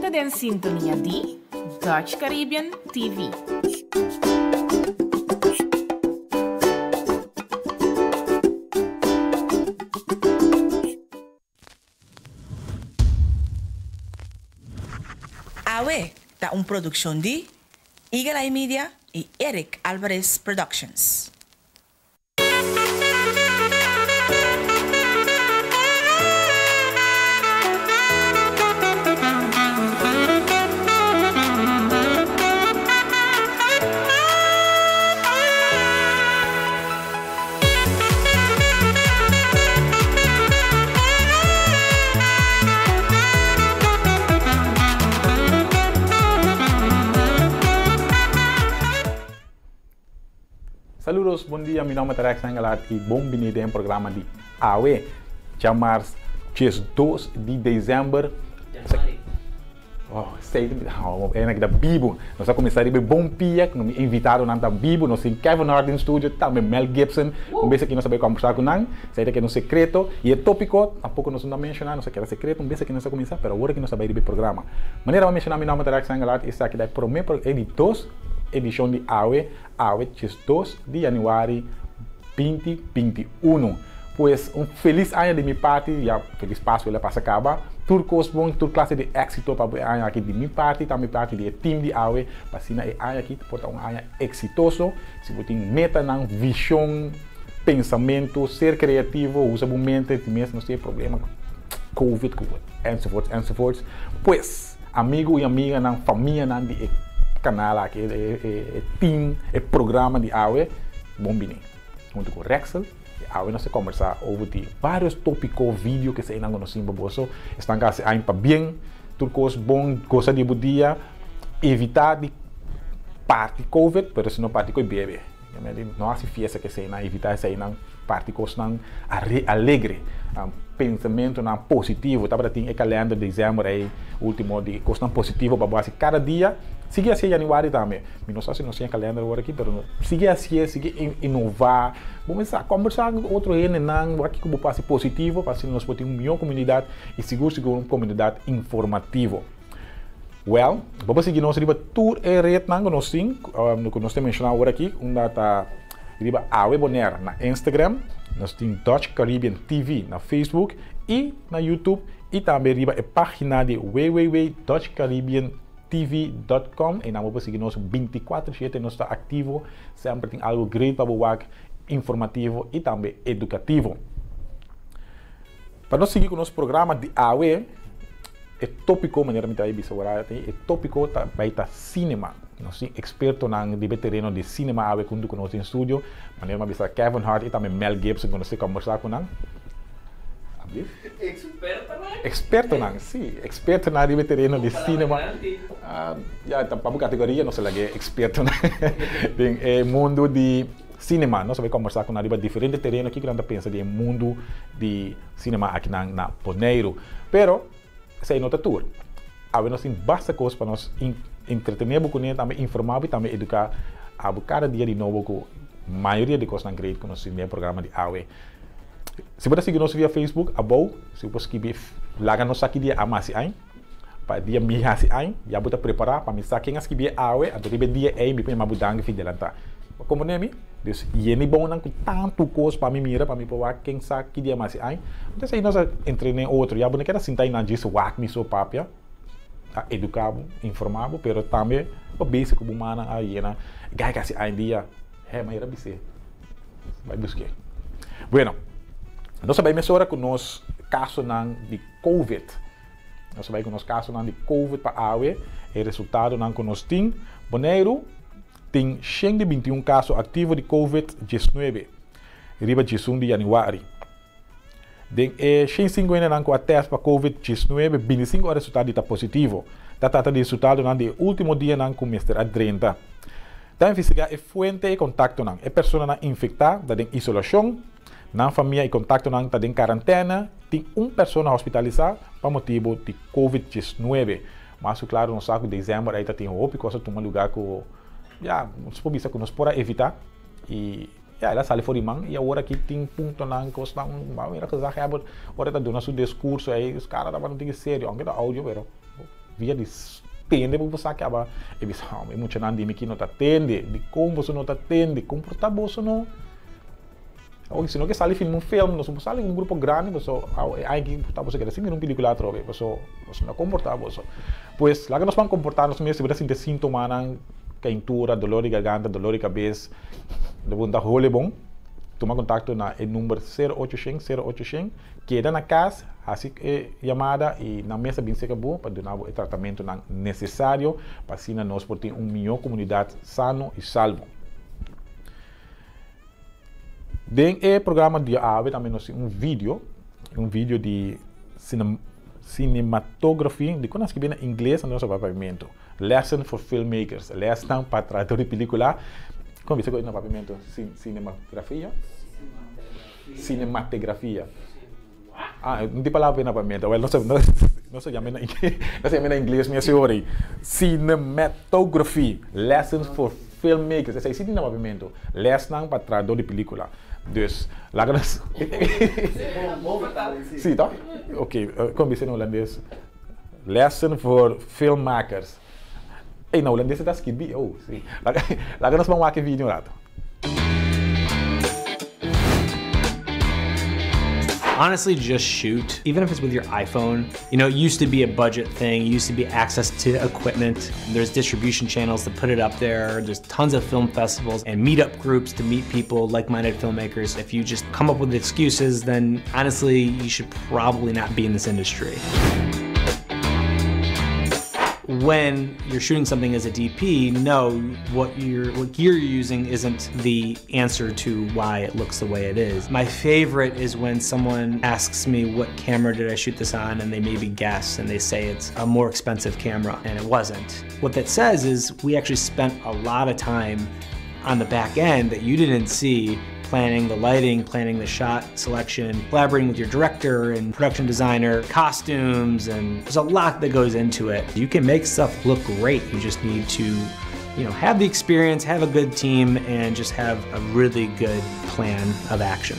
ta den sintonia di Dutch Caribbean TV. Awe ta un produccion di Eagle Eye Media y Eric Alvarez Productions. Saludos, bon dia, mi nomber ta Rex Engelhardt y bon bini den programa di Awe, djamars 12 di december. Oh, sei oh, ena ki ta bibu. Nos a kuminsá riba e bon pia, ku mi invitadonan ta bibu. Nos tin Kevin Hart den studio, tambe Mel Gibson. Un bes aki nos a bai kombersá ku nan. Esei ta keda un sekreto. I e tópiko tampoko nos no a menshoná, nos a keda sekreto un bes aki nos a kuminsá, pero awor aki nos a bai riba e programa. Manera mi a menshoná, mi nòmber ta Rex Engelhardt i esaki ta e promé, e di dos edishon di Awe. Awe 12 di januari 2021. Pues un felis aña di mi parti, ya felis Pascu el a pasa caba. Tur cos bon, tur clase di exito pa bo e aña aki di mi parti, tambe parti di e team di awe, pa asina e aña aki por ta un aña exitoso. Si bo tin metanan, vision, pensamento, ser creativo, usa bo mente, ti mes nos tin e problema cu covid, cu enzovoorts, enzovoorts. Pues. Amigu i amiganan, famianan di e kanal aki, e team, e programa di awe, bon bini. Huntu ku Rexel, i awe nos ta kombersá over di vários tópiko, video ku eseinan ku nos tin pa boso. Esnan ku hasi aña pabien, tur kos bon, gosa di bo dia, evitá di parti covid, pero si no parti ku e bebe. No hasi fiesta ku eseinan, evitá eseinan, parti kosnan alegre, pensamentunan positivo. Tabata tin e kalender desèmber ei último di kosnan positivo pa bo hasi kada dia. Sigui hasié yanüari tambe. Mi no sa si nos tin e kalender awor aki, pero sigui hasié, sigui inová. Bo mester sa kòmbersá ku otro hendenan, wak kiko bo por hasi positivo pa asina nos por tin un mihó komunidat i sigur sigur un komunidat informativo. Wèl, bo por sigui nos riba tur e retnan ku nos tin, ku nos ta menshoná awor aki, unda ta riba Awe Bonaire na Instagram, nos tin Dutch Caribbean TV na Facebook i na YouTube i tambe riba e página di www.dutchcaribbeantv.com. Einan bo por sigui nos bintikuater shete, nos ta aktivo, semper tin algu great pa bo wak, informativo i tambe edukativo. Pa nos sigui ku nos programa di awe, e tópiko, manera mi ta bisa ora aki, e tópiko ta bai ta sinema. Nos tin ekspertonan riba e tereno di sinema awe huntu ku nos den studio, manera mi a bisa Kevin Hart i tambe Mel Gibson ku nos ta kombersá ku nan. Ablief? Ekspertonan? Ekspertonan, si. Ekspertonan riba e tereno di sinema. Ya, ta pa bo kategoria nos a lag'é ekspertonan den e mundu di. Cinema, nos a bai kombersá ku nan riba diferente tereno kiko nan ta pensa di e mundu di cinema akinan na Boneiru. Pero, esei no ta tur. Awe nos tin basta kos pa nos entretené bo kuné, tambe informá bo i tambe eduká abo kada dia di nobo ku mayoria di kosnan great ku nos tin den e programa di awe. Si bo ta sigui nos via Facebook, abou, si bo por skibi laga nos sa ki dia a masi ain. Pa e dia mi hasi ain, ya bo ta prepará pa mi sa ken a skibí e awe, anto riba e dia ei mi por yama bo danki fi delantá. Bo komprendé mi? Dus yeni bonnan ku tantu kos pa mi mira, pa mi por wak ken sa ki dia mi hasi ain. Entonces ei nos a entrené otro. Ya bo no keda sinta einan djis wak mi so papia, a eduká bo, informá bo, pero tambe bo besi ku bo mannan a yena gai ku hasi ain dia. He, ma era bis'é, Bai busk'é. Bueno, nos a bai mesora ku nos kasonan di Covid. Nos a bai ku nos kasonan di Covid pa awe, e resultadonan ku nos tin, Boneiru tin shen di bintiun kaso aktivo di Covid diesnuebe riba diesun di yanüari. Den e shen sinku hendenan ku a tèst pa Covid diesnuebe, bintisinku a resultá di ta positivo. Ta trata di resultadonan di e último dianan ku mester a drenta. Ta investigá e fuente i kontaktonan. E personanan infektá ta den isolashon. Nan famia i kontaktonan ta den karantène, tin un persona hospitalisá pa motibu di Covid 19. Mas ku klaru nos sa ku desèmber ei ta tin hopi kos a tuma lugá ku ya nos por bisa ku nos por a evitá i ya el a sali for di man i awor aki tin puntonan kosnan bo mira gezaghebber ora e ta duna su diskurso ei su kara tabata un tiki serio aunke ta audio pero. Via di tende bo por sa kaba e bisa, oh, e muchanan di mi ki no ta tende. Dikon boso no ta tende? Komportá boso no. Awor si no ke sali filma un film, nos no por sali ku un grupo grandi paso awe e aña aki ta boso keda sin mira un pelikula atrobe paso boso no a komportá boso. Pues laga nos ban komportá nos mes si bo ta sinti e sintomanan, kaintura, dolor di garganta, dolor di kabes, lo bo no ta hole bon, tuma kontakto na e number sero ocho shen, sero ocho shen, keda na kas, hasi e yamada i nan mes ta bin serka bo pa duna bo e tratamentonan nesesario pa asina nos por tin un mihó komunidat sano i salvo. Den e programa di awe tambe nos tin un video, un video di cinematography, di kon a skibi na ingles anto nos a papia papiamento, lesson for filmmakers, lesnan pa trahador di pelicula, kon bisa ku na papiamento, cinematografia? Cinemategrafia. Ah, no tin palabra na papiamento, well, nos nos a yama na nos a yama na ingles mi a siori. Cinematography, lessons for filmmakers, esei si tin na papiamento, lesnan pa trahador di pelicula. Dus, laga nos Si toh? Ok, kon bisa na hulandes? Lessen voor filmmakers. Ey, na hulandes e ta skibi, oh, si. Laga nos ban wak e video un rato. Honestly, just shoot. Even if it's with your iPhone. You know, it used to be a budget thing. It used to be access to equipment. There's distribution channels to put it up there. There's tons of film festivals and meetup groups to meet people, like-minded filmmakers. If you just come up with excuses, then honestly, you should probably not be in this industry. When you're shooting something as a DP, no, what you're what gear you're using isn't the answer to why it looks the way it is. My favorite is when someone asks me what camera did I shoot this on and they maybe guess and they say it's a more expensive camera and it wasn't. What that says is we actually spent a lot of time on the back end that you didn't see planning the lighting, planning the shot selection, collaborating with your director and production designer, costumes, and there's a lot that goes into it. You can make stuff look great. You just need to, you know, have the experience, have a good team, and just have a really good plan of action.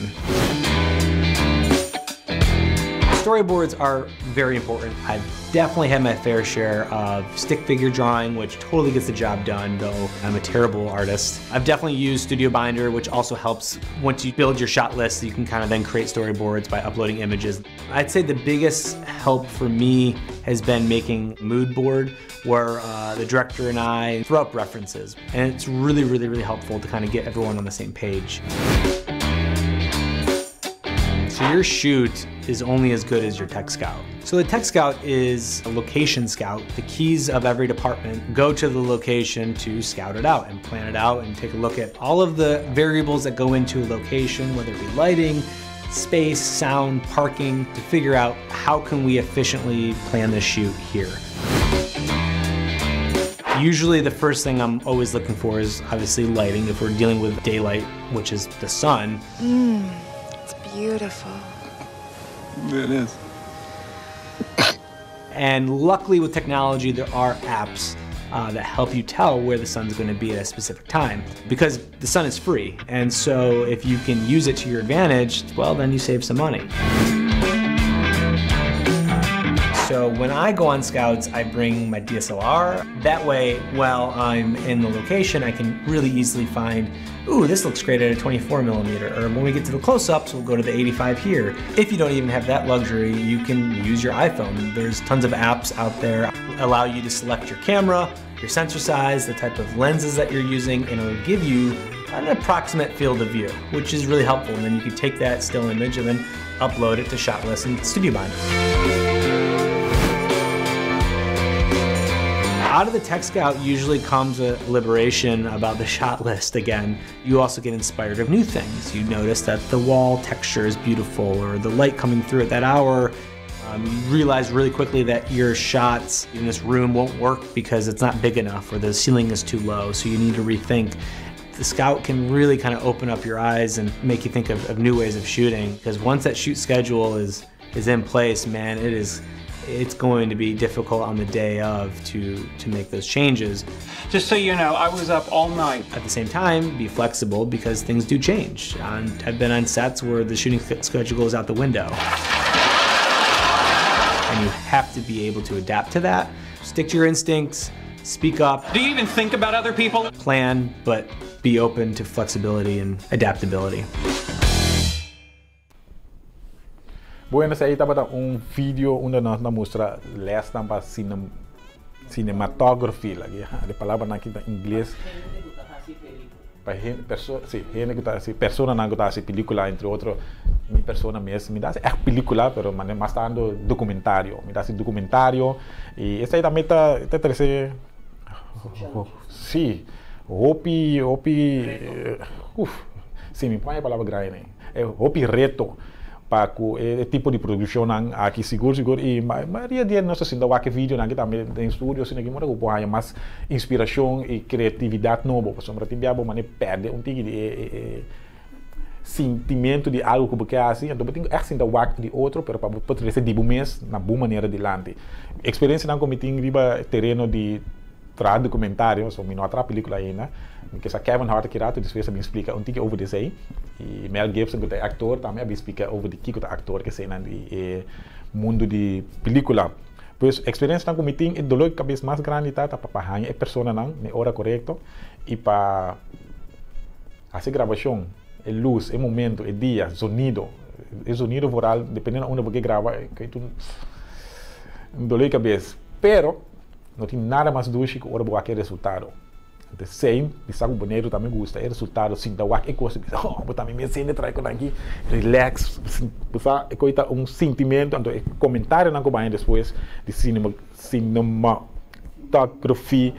Storyboards are very important. I've definitely had my fair share of stick figure drawing, which totally gets the job done, though I'm a terrible artist. I've definitely used StudioBinder, which also helps once you build your shot list, you can kind of then create storyboards by uploading images. I'd say the biggest help for me has been making mood board, where the director and I throw up references. And it's really, really, really helpful to kind of get everyone on the same page. So your shoot is only as good as your tech scout. So the tech scout is a location scout. The keys of every department go to the location to scout it out and plan it out and take a look at all of the variables that go into a location, whether it be lighting, space, sound, parking, to figure out how can we efficiently plan the shoot here. Usually the first thing I'm always looking for is obviously lighting if we're dealing with daylight, which is the sun. It's beautiful. It is. And luckily with technology, there are apps that help you tell where the sun's going to be at a specific time, because the sun is free. And so if you can use it to your advantage, well, then you save some money. So when I go on scouts, I bring my DSLR. That way, while I'm in the location, I can really easily find, ooh, this looks great at a 24 millimeter. Or when we get to the close-ups, we'll go to the 85 here. If you don't even have that luxury, you can use your iPhone. There's tons of apps out there that allow you to select your camera, your sensor size, the type of lenses that you're using, and it'll give you an approximate field of view, which is really helpful. And then you can take that still image and then upload it to Shotlist and StudioBinder. Out of the tech scout usually comes a liberation about the shot list again. You also get inspired of new things. You notice that the wall texture is beautiful, or the light coming through at that hour. You realize really quickly that your shots in this room won't work because it's not big enough, or the ceiling is too low, so you need to rethink. The scout can really kind of open up your eyes and make you think of new ways of shooting, because once that shoot schedule is in place, man, it's going to be difficult on the day of to make those changes. Just so you know, I was up all night. At the same time, be flexible, because things do change. I've been on sets where the shooting schedule goes out the window. And you have to be able to adapt to that. Stick to your instincts, speak up. Do you even think about other people? Plan, but be open to flexibility and adaptability. Bueno, esei tabata un video unda nos a mustra lesnan pa cinematography, lagi e palabranan aki ta ingles. Pa hende, perso, si, hende ku ta hasi, personanan ku ta hasi pelikula, entre otro mi persona mes, mi ta hasi ègt pelikula, pero mane mas tantu dokumentario. Mi ta hasi dokumentario i esei tambe ta ta trese, si, hopi, hopi, uf, si mi pone e palabra grandi. E hopi reto pa ku e tipo di produkshonnan aki sigur sigur i mayoria di nos ta sinta wak e videonan aki tambe den studio asina ki mora ku por haña mas inspirashon i kreatividat nobo pasobra tin bia bo mane pèrdè un tiki di e sintimentu di algu ku bo ke hasi anto bo tin ku ègt sinta wak di otro pero pa bo por trese di bo mes na bo manera dilanti. Eksperensianan ku mi tin riba tereno di traha documentario, so mi no a traha pelicula ainda, mi ke sa Kevin Hart aki rato despues a bin splica un tiki over di esey, y Mel Gibson ku ta e actor tambe a bin splica over di kiko ta actor ke eseynan di e mundo di pelicula. Pues experiencianan ku mi tin e dolor di cabes mas grandi ta ta pa haña e personanan na e ora corecto y pa haci grabacion, e luz, e momento, e dia, zonido, e zonido vooral dependiendo na unda bo ke graba e ta un dolor di cabes, pero. No tin nada mas dushi ku ora bo wak e resultado. The same, bisa ku Boneiru tambe gusta e resultado, sinta wak e kos i bisa, oh, bo tambe mes hende trae kon aki, relax, bo sa e kos ta un sintimentu, anto e komentarionan ku bo haña despues di cinematography,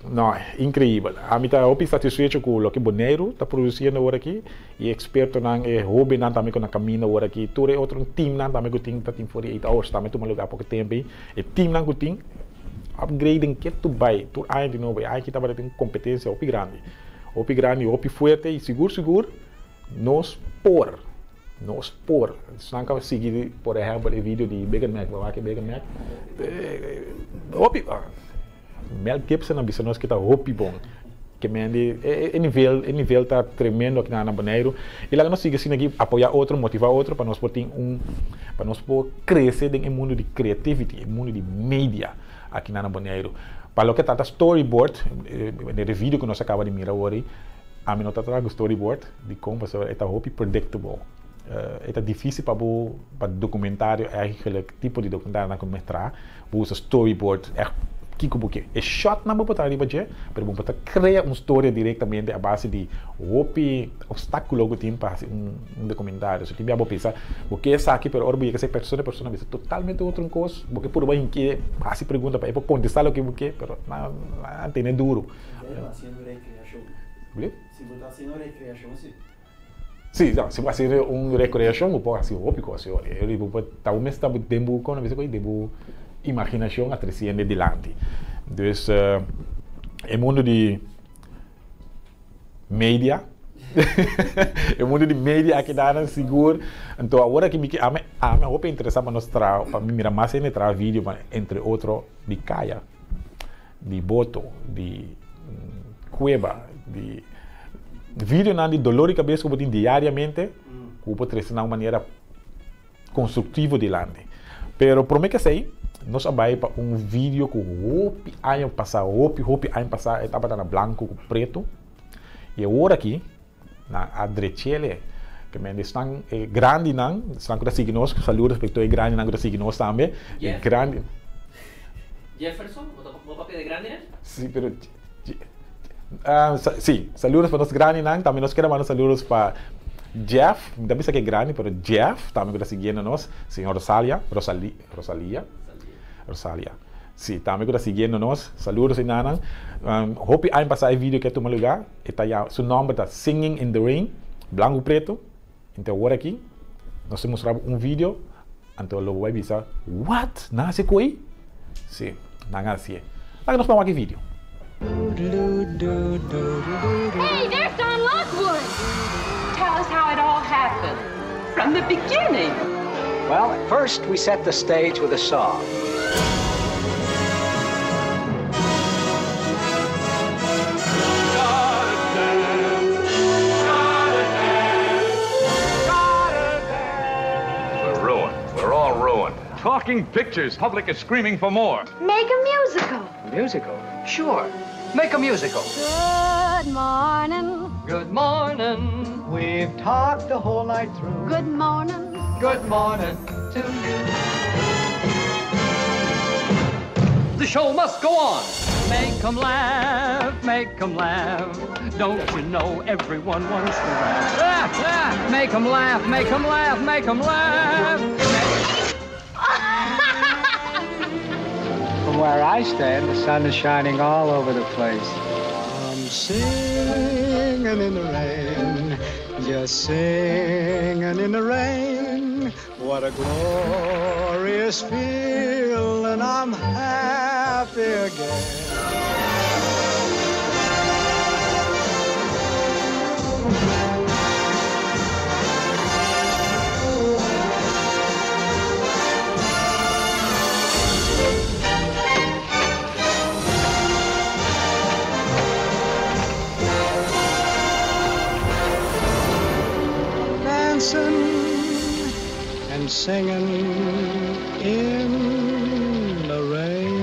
no, inkreibel. Ami ta hopi satisfecho ku loke Boneiru ta produsiendo awor aki i e ekspertonan, e hobennan tambe ku na kaminda awor aki, tur e otro teamnan tambe ku tin ta tin 48 hours tambe tuma lugar poko tempu ei. E teamnan ku tin upgrading ketu bai tur aña di nobo. E aña aki tabata tin kompetensia hopi grandi. Hopi grandi, hopi fuerte i sigur sigur nos por. Nos por. Esnan ku a sigui por ehèmpel e video di Big Mac, bo a wak e Big Mac? Hopi. Mel Gibson a bisa nos ke ta hopi bon. Ke men di e nivel e nivel ta tremendo aki na Boneiru i laga nos sigui asina aki apoya otro motiva otro pa nos por tin un pa nos por krese den e mundu di creativity e mundu di media aki na Boneiru. Pa loke trata storyboard den e video ku nos a kaba di mira awor ei ami no ta traha ku storyboard dikon pasobra e ta hopi predictable e ta dificil pa bo pa documentario eigenlijk tipo di documentario nan ku mester traha. Bo usa storyboard ègt kiko bo ke. E shotnan bo por traha riba dje, pero bo por ta krea un storia direktamente a base di hopi opstákulo ku tin pa hasi un dokumentario. So tin bia bo pensa bo ke esaki, pero ora bo yega esei persona, e persona bisa totalmente otro un kos. Bo ke purba hink'é, hasi pregunta pa e por kontestá loke bo ke, pero nan a tene duru. Si bo ta hasiendo rekreashon, si. Sí, no, si bo hasi un recreacion bo por hasi hopi cos yo. E bo por ta bo mes ta den bo con a bisa den bo imaginacion a treciendo dilanti. Dus e mundo di media e mundo di media a keda nan sigur. Anto awor aki mi ke ami ami hopi interesa pa nos traha pa mi mira mas hende traha video pa entre otro di kaya. di boto, di cueba, di videonan di dolor di cabes cu bo tin diariamente, cu bo por trece na un manera constructivo dilanti. Pero prome cu esey, nos a bay pa un video cu hopi aña pasa, hopi hopi aña pasa, e tabata na blanco cu preto, y awor aki nan a drechele, ke men esnan e grandinan, esnan ku ta sigui nos, saludos pa tur e grandinan ku ta sigui nos tambe, e grandi. Jefferson, bo ta bo papia di grandinan? Si, pero si, saludos pa nos grandinan, tambe nos kere manda saludos pa Jeff, mi ta bisa ke grandi, pero Jeff tambe ku ta siguiendo nos, señor Rosalia, Rosali, Rosalia? Rosalia. Si, tambe ku ta siguiendo nos, saludos y nanan. Hopi aña pasá e video ke a tuma lugá. E ta ya, su nomber ta Singing in the Rain, blanco preto. Ente awor aki nos ta mustra bo un video, anto lo bo bai bisa, What? Nan hasi koe? Si, nan hasié. Laga nos pon wak e video. Hey, there's Don Lockwood! Tell us how it all happened, from the beginning. Well, first we set the stage with a song. Talking pictures. Public is screaming for more. Make a musical. Musical? Sure. Make a musical. Good morning. Good morning. We've talked the whole night through. Good morning. Good morning to you. The show must go on. Make 'em laugh, make 'em laugh. Don't you know everyone wants to laugh? Laugh, laugh. Make 'em laugh, make 'em laugh, make 'em laugh. From where I stand, the sun is shining all over the place. I'm singing in the rain, just singing in the rain. What a glorious feeling, I'm happy again. Dancing and singing in the rain.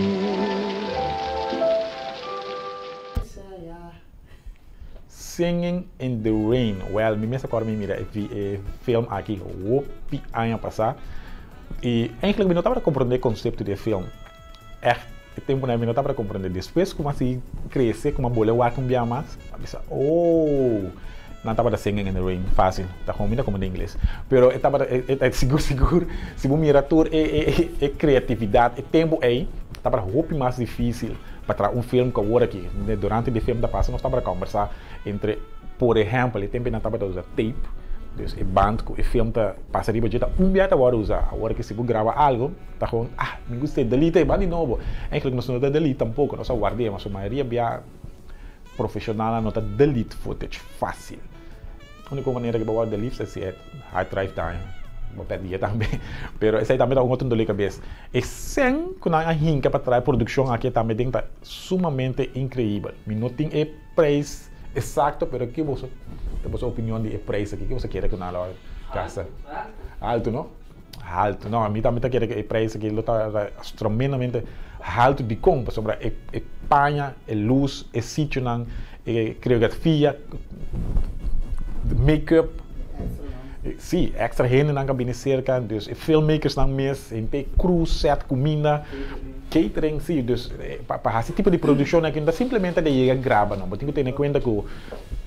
Singing in the Rain. Well, mi mes a kòrda mi mira e e film aki hopi aña pasá. I eigenlijk mi no tabata komprondé e konsepto di e film. Ègt, e tempunan mi no tabata komprondé. Despues ku mi a sigui krese, ku mi a bole wak un bia mas, mi a bisa, oh, nan tabata Singing in the Rain, fásil. Ta komo mi ta komprondé ingles. Pero e tabata, e ta sigur sigur, si bo mira tur e e e kreatividat e tempu ei, tabata hopi mas difísil pa traha un film ku awor aki. Durante di film ta pasa nos tabata kòmbersá entre, por ehèmpel, e tempu ei nan tabata usa tape, dus e band ku e film ta pasa riba dje ta un bia ta wòrdu usá. Awor aki si bo graba algu, Ta gewoon, ah, mi gusta e delete e ban di nobo. Eigenlijk nos no ta delete tampoco, nos a ward'é, ma su mayoria bia profesionalnan no ta delete footage fácil. Unico manera cu bo wòrdu delete ta si e hard drive daña, bo pèrdí e tambe. Pero esei tambe ta un otro dolor di cabes. E sèn cu nan a hinca pa traha e produccion aki tambe den ta sumamente increibel. Mi no tin e prijs exacto, pero ki boso ta boso opinion di e prijs aki? Ki boso kere cu nan lo gasta? Alto, no? Haltu. No, mi tambe ta kere ku e preis aki lo ta tremendamente haltu. Dikon? Pasobra e e paña, e lus, e sitionan, e koreografia, make-up, sí, extra hendenan ka bini serka, dus e filmmakersnan mes, henter e crew, set, kuminda, catering, sí, dus pa pa hasi tipo di produkshon aki no ta simplemente di yega graba no, bo tin ku tene kuenta ku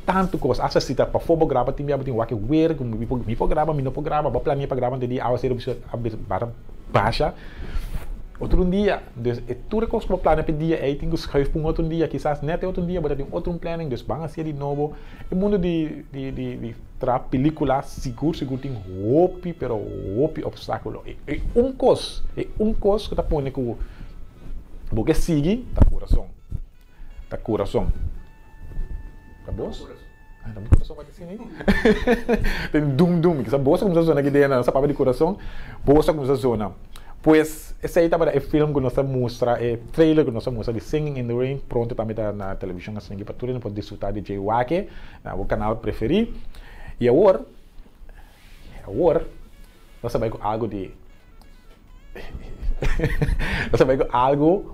Tantu kos, asta si ta pafó bo graba tin bia bo tin wak e wer ku mi por mi por graba mi no por graba, bo plania pa graba antes di awaseru bisa a bisa bara basha otro un dia, dus e tur e kos ku bo plania pa e dia ei tin ku schuif pa un otro dia, kisas net e otro dia bo ta tin otro un planning, dus ban hasia di nobo. E mundu di di di di traha pelikula sigur sigur tin hopi pero hopi opstakulo e e un kos e un kos ku ta pone ku bo ke sigui ta kurason, ta kurason. Ta bos? Ah, ta mi corazón bate asina ei. Tin dum dum. Kisa bos a cuminsa zona aki den, nos a papia di corazón, bos a cuminsa zona. Pues, esei tabata e film cu nos a mustra, e trailer cu nos a mustra di Singing in the Rain. Pronto tambe ta na television asina aki pa tur hende por disfruta di dje wak-e na bo canal preferi. Y awor, awor, nos a bai cu algo di, nos a bai cu algo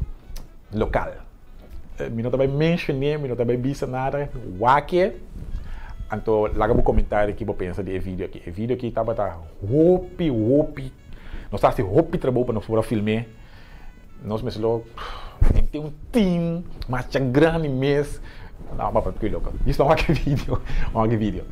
local. Mi no ta bai mencion'é, mi no ta bai bisa nada, wak-e. Anto laga bo comentario ki bo pensa di e video aki. E video aki tabata hopi, hopi, nos ta hasi hopi trabou pa nos por a film'é. Nos mester lo tin un team masha grandi mes. No, ma papia loco. Djis pa wak e video, wak e video.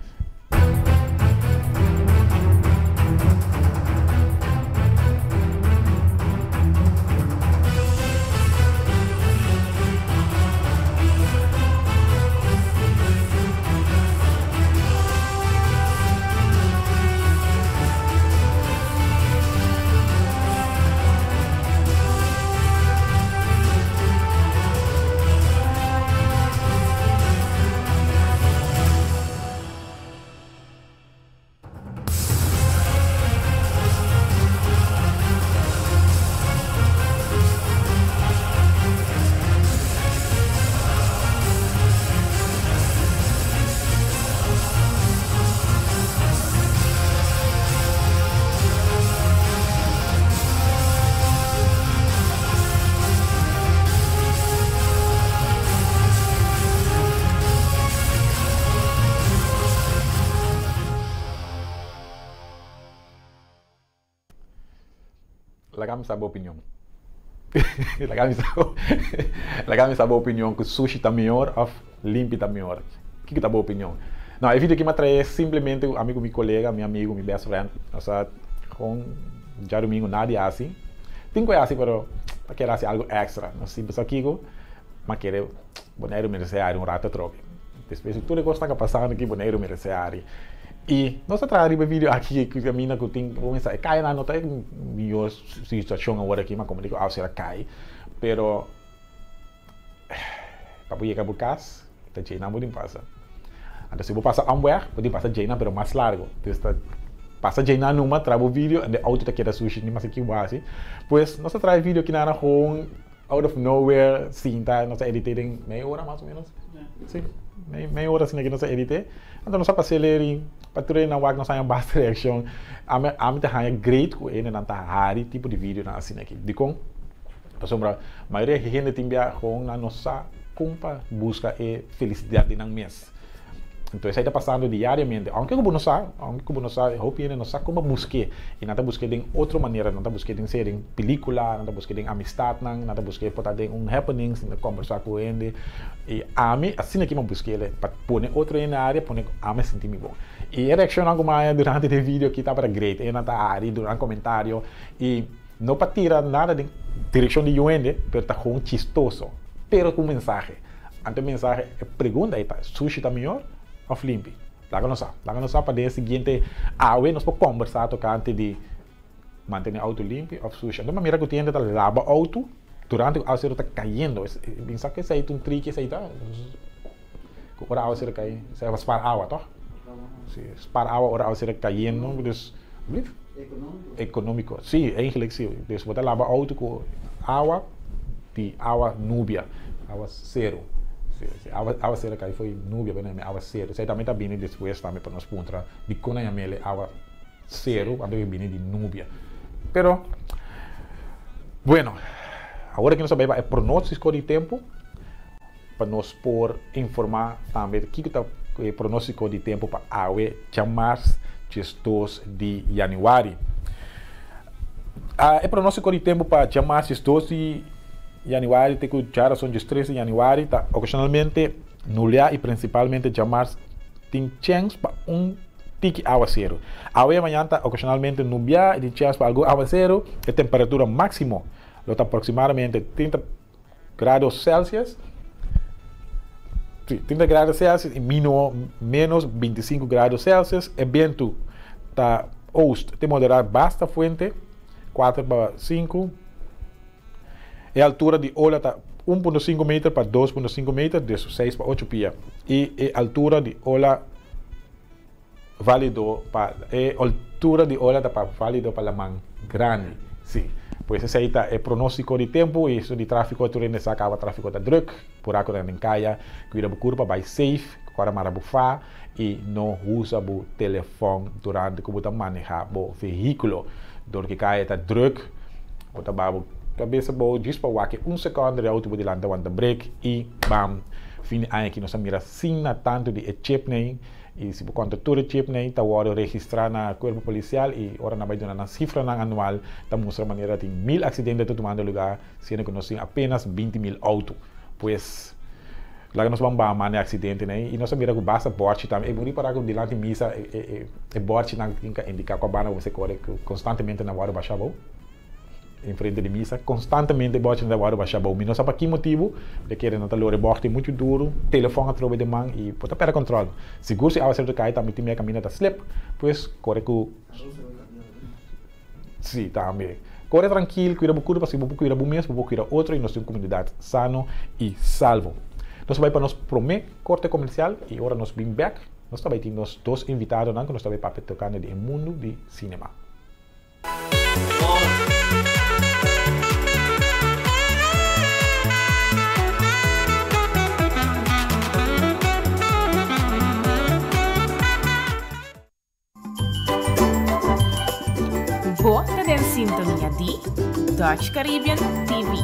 Laga mi sa bo opinion. Laga mi sa laga mi sa bo opinion ku sushi ta mihor òf limpi ta mihor. Kiko ta bo opinion? No, e video aki mi a trae simplemente ami ku mi kolega, mi amigu, mi best friend, nos a kon djadumingu nada di hasi. Tin ku e hasi pero ta kere hasi algu extra. Nos sin pensa kiko, mi a kere Boneiru merese hari un rato atrobe. Despues di tur e kosnan ku a pasando aki Boneiru merese hari. I nos ta traha riba e video aki ku kaminda ku tin bo mester e kayanan no ta e mihor situashon awor aki ma komo di ku awa sera kai pero pa bo yega bo kas ta djeinan bo tin pasa. Anto si bo pasa omweg bo tin pasa djeinan pero mas largo. Dus ta pasa djeinan numa traha bo video ende auto ta keda sushi ni mas ki bo hasi. Pues nos ta traha e video kinana gewoon Out of nowhere sinta nos a edité den mei ora mas o menos. Sí, mei mei ora asina ke nos a edité. Anto nos a pas'é leri pa tur e nan wak nos haña basta reakshon. Ami ami ta haña great ku hendenan ta hari tipo di videonan asina aki. Dikon? Pasobra mayoria hende tin bia gewoon nan no sa kon pa buska e felisidat di nan mes. Entonces esei ta pasando diariamente. Aunke ku bo no sa, aunke ku bo no sa, hopi hende no sa kon pa busk'é. I nan ta busk'é den otro manera. Nan ta busk'é den sea den pelikula, nan ta busk'é den amistatnan, nan ta busk'é por ta den un happening, sinta kombersá ku hende. I ami, asina ki mi a busk'é el, pa pone otro hende aria, pone ami a sinti mi bon. I e reakshonnan ku mi a haña durante di e video aki tabata great. E nan ta hari, duna nan komentario. I no pa tira nada den direkshon di yu hende, pero ta gewoon chistoso, pero ku mensahe. Anto e mensahe, e pregunta ei ta, sushi ta mihor of limpi? Laga nos sa. Laga nos sa pa den e siguiente awe nos por kombersá tokante di mantené outo limpi of sushi. Anto mi a mira ku tin hende ta laba outo durante ku awaseru ta kayendo. Bin sa ku esei ta un triki, esei ta ku ora awaseru kai, esei pa spar awa tòg? Si, spar awa ora awaseru kayendo, dus blief. Ekonómiko. Si, eigenlik si. Dus bo ta laba outo ku awa di awa nubia, awa seru. Si, si awa awa seru kai fo'i nubia bo na awa seru. Esei tambe ta bini despues tambe pa nos puntra dikon nan yam'el e awa seru anto e bini di nubia. Pero, bueno, awor aki nos ta bai pa e pronóstiko di tempu pa nos por informá tambe kiko ta e pronóstiko di tempu pa awe djamars 12 di yanüari. E pronóstiko di tempu pa djamars 12 di yanüari te ku djarason 13 di yanüari ta okashonalmente nuliá i prinsipalmente djamars tin chèns pa un tiki awaseru. Awe mañan ta okashonalmente nubiá i tin chèns pa algun awaseru. E temperatura máksimo lo ta aproksimadamente 30 grado Celsius, sí, 30 grado Celsius y mino, menos 25 grado Celsius. E bientu ta oost te moderá basta fuente, 4 pa 5. E altura di ola ta 1.5 meter pa 2.5 meter, dus 6 pa 8 pia. Y e altura di ola Válido pa e altura di ola ta pa válido pa laman grandi. Sí. Pues esei ta e pronóstiko di tempu i esun di tráfiko tur hende sa kaba tráfiko ta drùk, puraku ta den kaya, kuida bo kurpa, bai safe, kòrda mara bo fa i no usa bo telefòn durante ku bo ta manehá bo vehíkulo. Dor ku kaya ta drùk, bo ta baha bo kabesa bo djis pa wak e un sekònde di outo bo dilanti ta wanta brek i bam! Fin di aña aki nos a mira sin na tantu di e chipnan. I si bo konta tur e chipnan ta wòrdu registrá na kuerpo polisial i ora nan bai duna nan sifranan anual ta mustra manera tin mil aksidente ta tumando lugá siendo ku nos tin apenas 20.000 outo. Pues laga nos ban baha manda e aksidentenan ei i nos a mira ku basta bòrchi tambe. E bo ripará ku dilanti misa e bòrchinan tin ka indiká kua banda bo mester kore ku konstantemente nan wòrdu basha abou. Enfrente di misa, konstantemente bòchi nan ta wòrdu basha bou. Mi no sa pa ki motibu, de kere nan ta lora e bòchti muchu duru, telefòn a trobe den man i bo ta pèrdè kòntròl. Sigur si awaseru ta kai tambe tin mia kaminda ta slip, pues kore ku Si, tambe. Kore trankil, kuida bo kurpa, si bo por kuida bo mes, bo por kuida otro i nos tin un komunidat sano i salvo. Nos ta bai pa nos promé korte komersial i ora nos bin bèk, nos ta bai tin nos dos invitadonan ku nos ta bai papia tokante di e mundu di sinema. Bo ta den sintonia di Dutch Caribbean TV.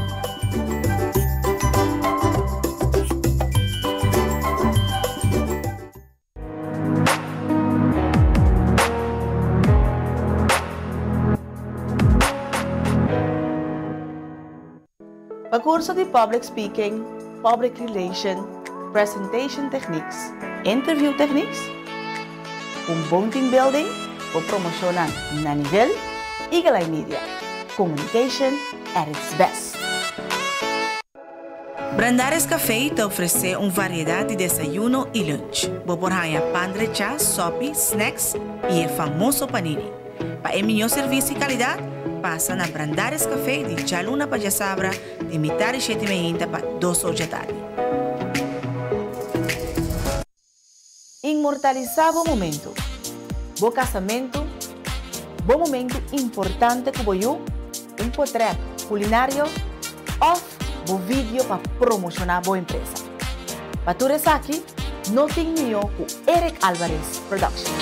Pa kurso di Public Speaking, Public Relation, Presentation Techniques, Interview Techniques, un bon team building bo promociona na nivel, Eagle Eye Media, communication at its best. Brandaris Café ta ofresé un variedat di desayuno i lunch. Bo por haña pan drechá, sòpi, snacks i e famoso panini. Pa e mihó servisio i kalidat, pasa na Brandaris Café di djaluna pa djasabra di mitar di shete meinta pa dos or djatardi. Inmortalisá bo momentu, bo kasamentu, bo momentu importante ku bo yu, un potrèt kulinario òf bo video pa promoshoná bo empresa. Pa tur esaki, no tin mihó ku Eric Alvarez Production.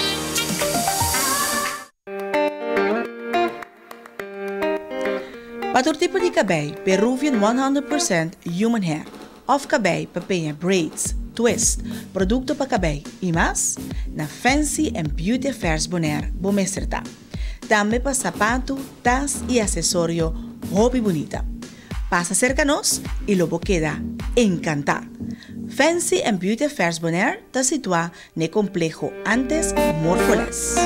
Pa tur tipo di kabei, Peruvian 100% Human Hair òf kabei pa peña braids, twist, produkto pa kabei i mas, na Fancy and Beauty Affairs Bonaire bo mester ta. Tambe pa sapatu, tas i asesorio hopi bunita. Pasa serka nos i lo bo keda enkantá! Fancy and Beauty Affairs Bonaire ta situá n'e kompleho antes Morfoles.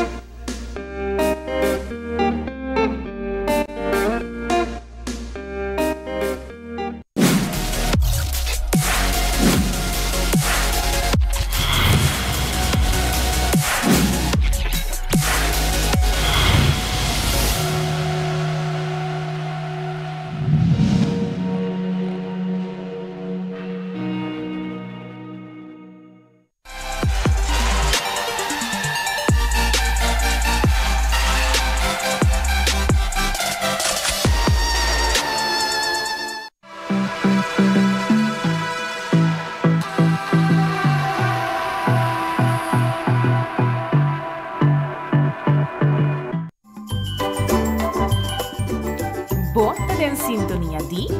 Bo ta den sintonia di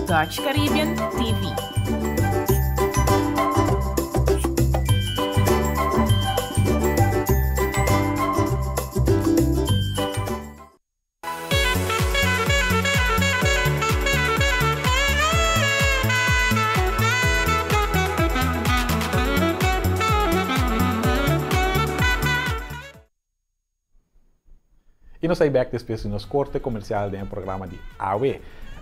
Dutch Caribbean TV. I nos ta bai bek despues di nos korte komersial den e programa di awe.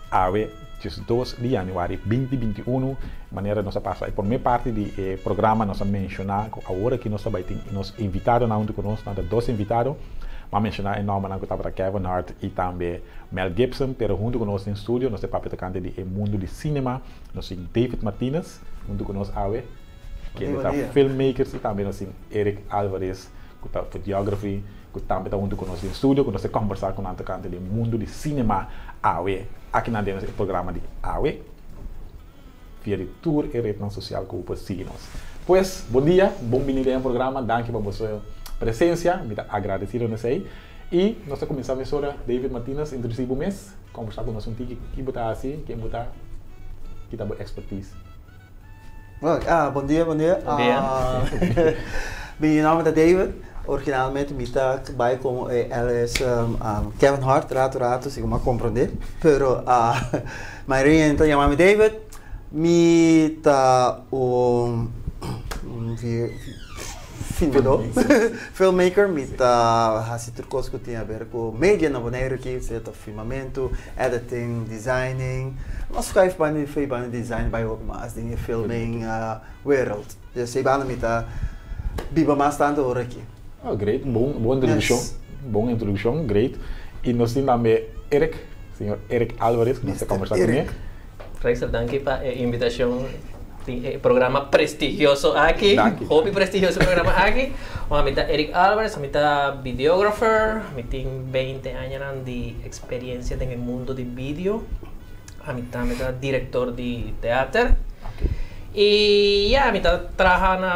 Awe, 12 di yanüari 2021, manera nos a pasa e promé parti di e programa nos a menshoná ku awor aki nos ta bai tin nos invitadonan huntu ku nos, nan ta dos invitado. M'a menshoná e nòmbernan ku tabata Kevin Hart i tambe Mel Gibson, pero huntu ku nos den studio nos ta papia tokante di e mundu di sinema. Nos tin David Martinez huntu ku nos awe, kende ta filmmakers i tambe nos tin Eric Alvarez ku ta videography ku tambe ta huntu ku nos den studio ku nos ta kòmbersá ku nan tokante di e mundu di sinema awe akinan den e programa di awe via di tur e retnan sosial ku bo por sigui nos. Pues, bon dia, bon bini den e programa, danki pa boso presensia, mi ta agradesido na esei. I nos ta kuminsá mesora, David Martinez, introdusí bo mes, kòmbersá ku nos un tiki, ki bo ta hasi, ken bo ta, ki ta bo ekspertise. Well, ah, bon dia, bon dia. Bon dia. Mi nòmber ta David. Originalmente mi ta bai komo e alias Kevin Hart rato rato, si ku mi a komprondé. Pero mayoria hende ta yama mi David. Mi ta un filmadó, filmmaker. Mi ta hasi tur kos ku tin aber ku media na Boneiru aki, sea ta filmamentu, editing, designing. Nos skrijf banda di fe banda di design bai hopi mas den e filming wereld. Dus ei banda mi ta biba mas tantu ora aki. Oh great, bon bon introdukshon, bon introdukshon, great. I nos tin tambe Eric, señor Eric Alvarez ku nos ta kombersá kuné. Rexel, danki pa e invitashon den e programa prestigioso aki. Danki. Hopi prestigioso e programa aki. Bon, ami ta Eric Alvarez, ami ta videographer, mi tin beinti añanan di experiencia den e mundo di video. Ami tambe ta director di teater. Y ya, mi ta traha na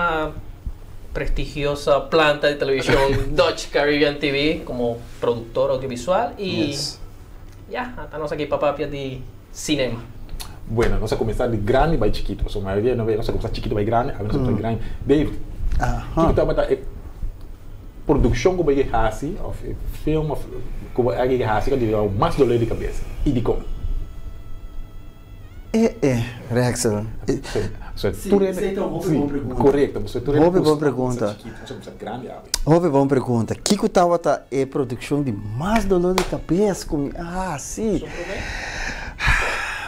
prestigiosa planta di television Dutch Caribbean TV como productor audiovisual y ya, ata nos aki pa papia di cinema. Bueno, nos a cuminsa di grandi bay chikito. So mayoria no nos a cuminsa chikito bay grandi, awe nos a cuminsa di grandi. Dave, kiko tabata e produccion ku bo a hasi of e film of ku bo a hasi ku a duna bo mas dolor di kabes i dikon? E e, Rexel. Sí, esei ta un hopi bon pregunta. Korekto, pasobra tur hende Hopi bon gusta pregunta. chikitu, nos a kuminsá grandi awe. Hopi bon pregunta. Kiko tabata e produkshon di mas dolor di kabes ku mi a hasi?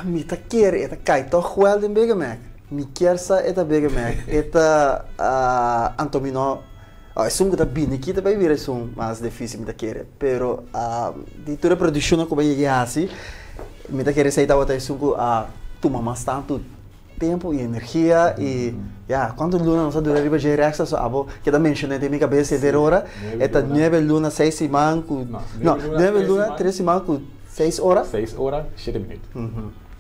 Mi ta kere e ta kai tòg wèl den Big Mac. Mi kier sa e ta Big Mac. E ta anto mi no esun ku ta bini aki ta bai bira esun mas difísil mi ta kere. Pero di tur e produkshonnan ku bo a yega hasi mi ta kere esei tabata esun ku a tuma mas tantu Tempu i energia i ya, kuantu luna nos a dura riba dje Rexa so abo keda menshoné den mi kabes henter ora, e ta nuebe luna seis siman ku, no, nuebe luna tres siman ku seis ora. Seis ora, shete minüt.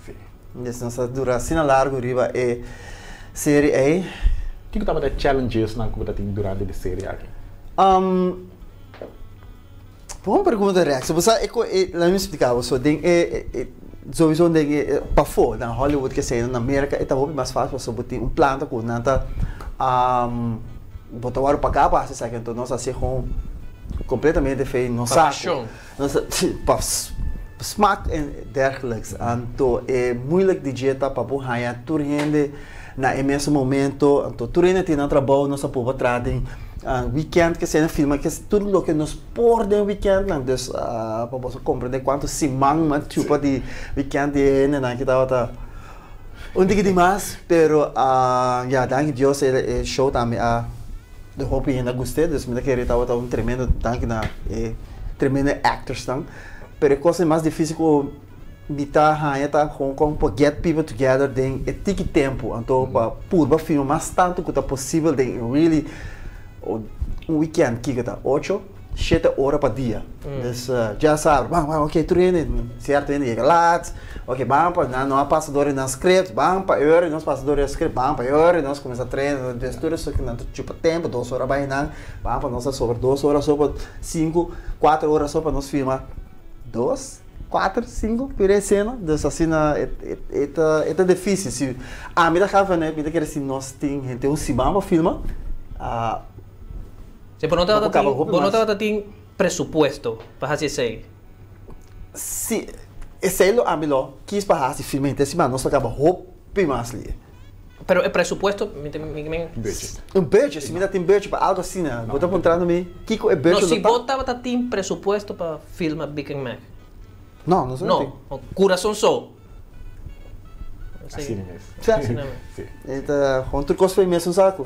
Si. Des nos a dura asina largu riba e serie ei. Kiko tabata e challengesnan ku bo ta tin durante di serie aki? Bon pregunta Rex. Bo sa e ko e laat mi splika bo so den e e sowieso den e pafó na Hollywood ke sea na Merka e ta hopi mas fásil pasobra bo tin un planta ku nan ta bo ta wòrdu pagá pa hasi esaki anto nos a hasi gewoon kompletamente fei nos sa ku nos pa smak en dergelijks anto e moeilijk di dje ta pa bo haña tur hende na e mesun momento anto tur hende tin nan trabou nos a proba traha den weekend ke esei filma ke tur loke nos por den weekendnan dus pa boso comprende cuanto siman mi a chupa di weekend di e hendenan ki tabata un tiki di mas pero ya danki Dios e show tambe a hopi hende a gust'e dus mi ta kere tabata un tremendo danki na e tremendo actorsnan pero e cosa mas dificil cu Mi ta haña ta kon kon pa get people together den e tiki tempu, anto pa purba filma mas tantu ku ta posibel den e really un weekend kiko ta ocho, shete ora pa dia. Dus dja sabra ban ban ok tur hende sierto hende yega laat, ok ban pa nan no a pasa dor di nan script, ban pa e ora nos pasa dor di e script, ban pa e ora nos kuminsá train, dus tur esaki nan ta chupa tempu, dos ora bai nan, ban pa nos a sobra dos ora so pa sinku, kuater ora so pa nos filma dos. Kuater, sinku pira esena, dus asina e ta e ta difícil. Si ami ta gafa ne, mi ta kere si nos tin henter un siman pa filma, Si, bo no bo por tabata kaba tin, hopi bo no mas. tabata tin presupuesto pa hasi esei? Si, esei lo ami lo kis pa hasi filma henter siman, nos lo kaba hopi mas lihe. Pero e presupuesto, mi ta, mi, mi. Budget. Un budget, si mi ta tin budget pa algo asina, bo ta puntrando mi kiko e budget No, lo si ta? bo tabata tin presupuesto pa filma Big and Mac. No, no tabata tin. No, Curason So. Asina mes. Si. Asina mes. Si. E ta gewoon tur kos for e mesun saku.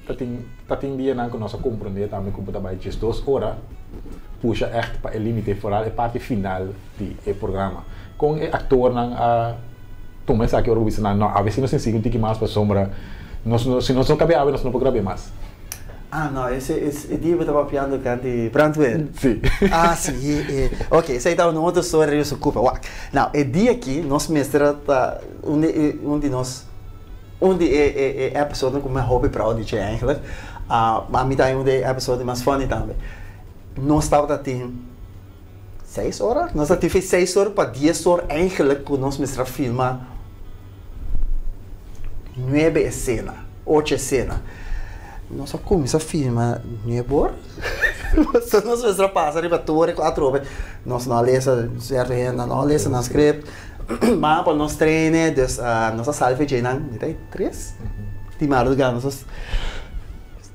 Ta tin, ta tin dianan ku nos a komprondé tambe ku bo ta bai 12 ora pusha ègt pa e límite, foral e parti final di e programa. Kon e aktornan a tuma esaki ora bo bisa nan, no, awe si nos tin sigui un tiki mas pasobra nos no, si nos no kabe awe nos no por grab'é mas. Ah, no, ese es e dia bo ta papiando kan di brandweer? Sí. Ah, sí, e, ok, esei ta un otro storia riba su kupa. Wak, now, e dia aki nos mester a ta un di e, un di nos, un di e, e, e episodenan ku mi a hopi proud di dje eigenlijk, ah, ma mi ta un di e episodenan mas funny tambe. Nos tabata tin Seis ora? Nos a tin fe seis ora pa dies or eigenlijk ku nos mester a filma nuebe esena, ocho esena. Nos a kuminsá filma nuebe or. Pasobra nos mester a pasa riba tur ku atrobe. Nos no a lesa, sierto hende no a lesa nan script. Ma pa nos traine, dus nos a sali fe dje nan, mi ta e tres di madruga nos a.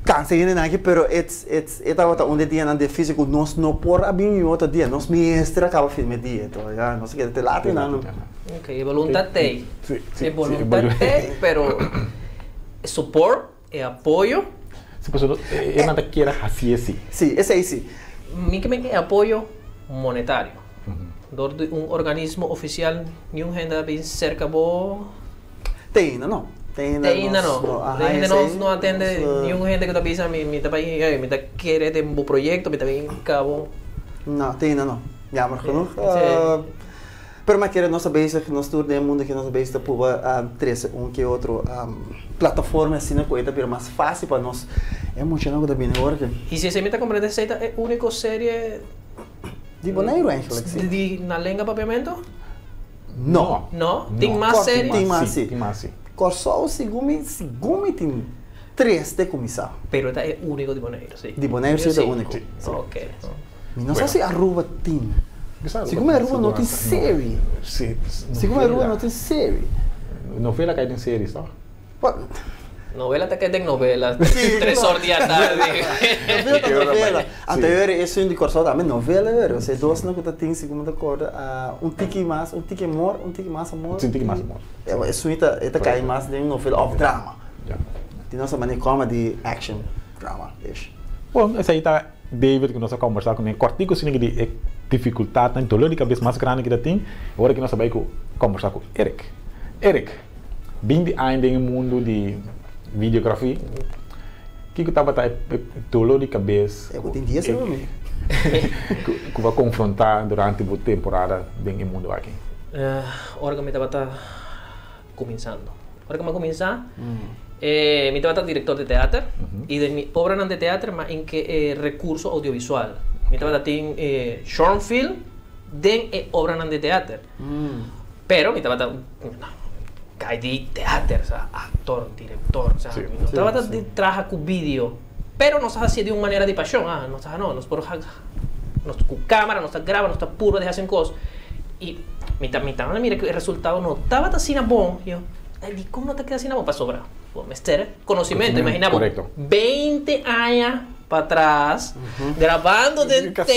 Cansa hendenan aki pero it's it's e tabata un di e dianan dificil cu nos no por a bini otro dia nos mester a caba firma e dia enton ya nos a keda te laat einan. Ok e voluntad t'ey e voluntad t'ey pero e support e apoyo. Si pasobra e nan ta kier a haci esi. Si esey si. Mi ke men e apoyo monetario dor di un organismo oficial niun hende a bin cerca bo. Te ainda no. Te ainda Te ainda nos no. no a Te haña ainda nos esei. no a tende Nos, niun hende ku ta bisa mi mi ta bai hey mi ta kere den bo proyekto, mi ta bin kabo. No, te ainda no. Jammer genoeg. Sí. Pero mi a kere nos ta bezig, nos tur den e mundo aki nos ta bezig ta pruba trese un ke otro plataforma asina ku e ta bira mas fácil pa nos e muchanan ku ta bini awor aki. I si esei mi ta komprende esei ta e úniko serie Di Boneiru eigenlijk, sí. di na lenga papiamento? No. No? Tin mas serie? Tin mas, si. Tin mas, si. Kòrsou, segun mi, segun mi tin tres te kuminsá. Pero ta e úniko di Boneiru, si. Di Boneiru si ta e úniko. Si. Ok. Mi no sa si Aruba tin. Segun Aruba no tin serie. Si, Segun Aruba no tin serie. Novela kai den series, toch? Novela ta kai den novela. 3 or di atardi. Novela ta novela. Anto e esun di Kòrsou tambe novela e ora. E dosnan ku ta tin segun mi ta kòrda un tiki mas, un tiki amor, un tiki mas amor. Si, un tiki mas amor. Esun ta e ta kai mas den novela òf drama. Tin nos a manera comedy, action, drama ish. Bon, esei ta David ku nos a kombersá kuné kòrtiku asina di e difikultatnan, dolor di kabes mas grandi ku ta tin. Ora ku nos a bai ku kombersá ku Eric. Eric, 20 aña den e mundu di videografia, kiko tabata e dolor di kabes ku ku bo a konfrontá durante bo temporada den e mundu aki? Ora ku mi tabata kuminsando. Ora ku mi a kuminsá, mi tabata direktor di teater i den mi obranan di teater mi a inke e rekurso oudiovisual. Mi tabata tin e short film den e obranan di teater. Pero mi tabata kai di teater, osea, aktor, direktor, osea, mi no tabata di traha ku video. Pero nos a hasié di un manera di pashon, ah, nos a no, nos por nos ku kamera, nos ta graba, nos ta purba di hasi un kos. I mi ta mi ta mira ku e resultado no tabata asina bon. Yo, ay dikon no ta keda asina bon? Pasobra bo mester konosimentu. Imagina bo 20 aña patras grabando den tape,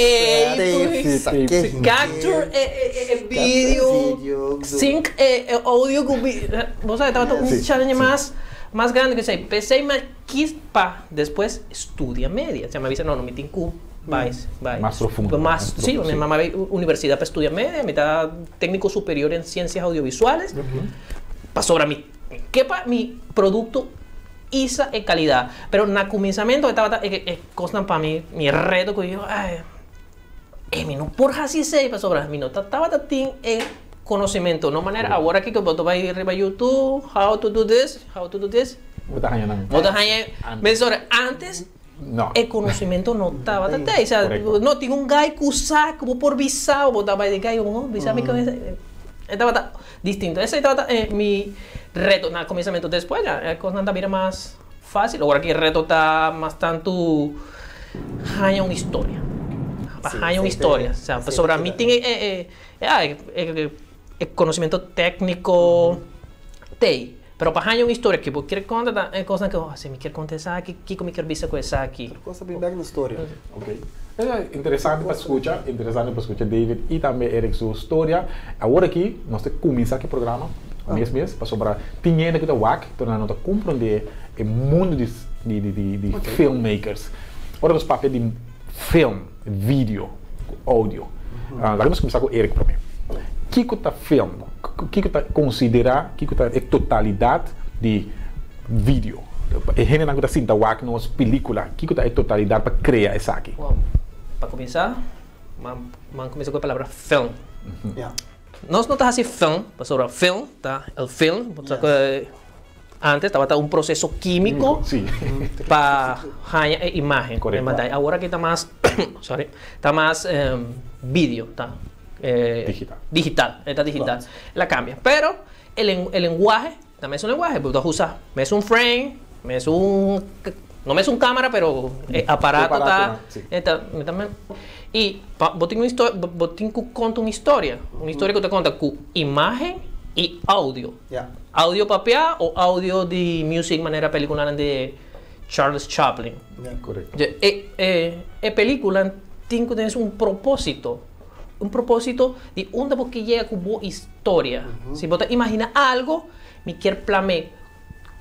capture e video, sync e audio ku video. Bo sa tabata un challenge mas mas grandi ku esei. P'esei mi a kis pa despues studia media. Osea mi a bisa no, no mi tin ku bai bai Mas profundo. Mas, sí, mi mama bai universidad pa studia media, mi ta técnico superior en ciencias audiovisuales, pasobra mi ke pa mi producto hisa e calidad. Pero na cuminsamento e tabata e e cosnan pa mi, mi reto cu yo, ay, e mi no por haci esey pasobra mi no ta tabata tin e conocimento, no manera awor aki cu bo ta bai riba YouTube, how to do this, how to do this. Bo ta haña nan. Bo ta haña mesora. Antes e conocimento no tabata tei. Osea, no tin un guy cu sa cu bo por bisa bo ta bai di guy bo bisa mi con e tabata distinto. Esey tabata mi reto na cuminsamento. Despues ya e cosnan ta bira mas facil. Ora ki e reto ta mas tanto haña un historia. Pa haña un historia. Osea, pasobra mi tin e conocimento tecnico tei. Pero pa haña un historia ki bo kier konta ta e kosnan ku si mi kier konta esaki, kiko mi kier bisa ku esaki. Tur kos ta bin bek na storia. Ok. Interesante pa skucha, interesante pa skucha David i tambe Eric su storia. Awor aki nos ta kuminsá ku e programa mes mes pasobra tin hende ku ta wak pero nan no ta komprondé e mundu di di di filmmakers. Ora nos papia di film, video ku audio. Laga nos kuminsá ku Eric promé. Kiko ta film? Kiko ta konsiderá, kiko ta e totalidat di video? E hendenan ku ta sinta wak nos pelíkula, kiko ta e totalidat pa krea esaki? Well, pa kuminsá, man kuminsá ku e palabra film. Nos no ta hasi film, pasobra film ta el film, Antes tabata un proceso quimico pa haña e imagen. Awor aki ta mas, sorry, ta mas video, ta Digital. Digital, e ta digital. El a cambia. Pero e lenguahe ta mesun lenguahe, bo ta usa mesun frame, mesun, no mesun camara pero e aparato ta, ta, y pa bo tin un historia, bo tin cu conta un historia, un historia cu ta conta cu imagen y audio. Audio papiá o audio di music manera peliculanan di Charles Chaplin. E e pelicula tin cu tene un proposito, un proposito di unda bo ke yega cu bo historia. Si bo ta imagina algo, mi kier plam'é.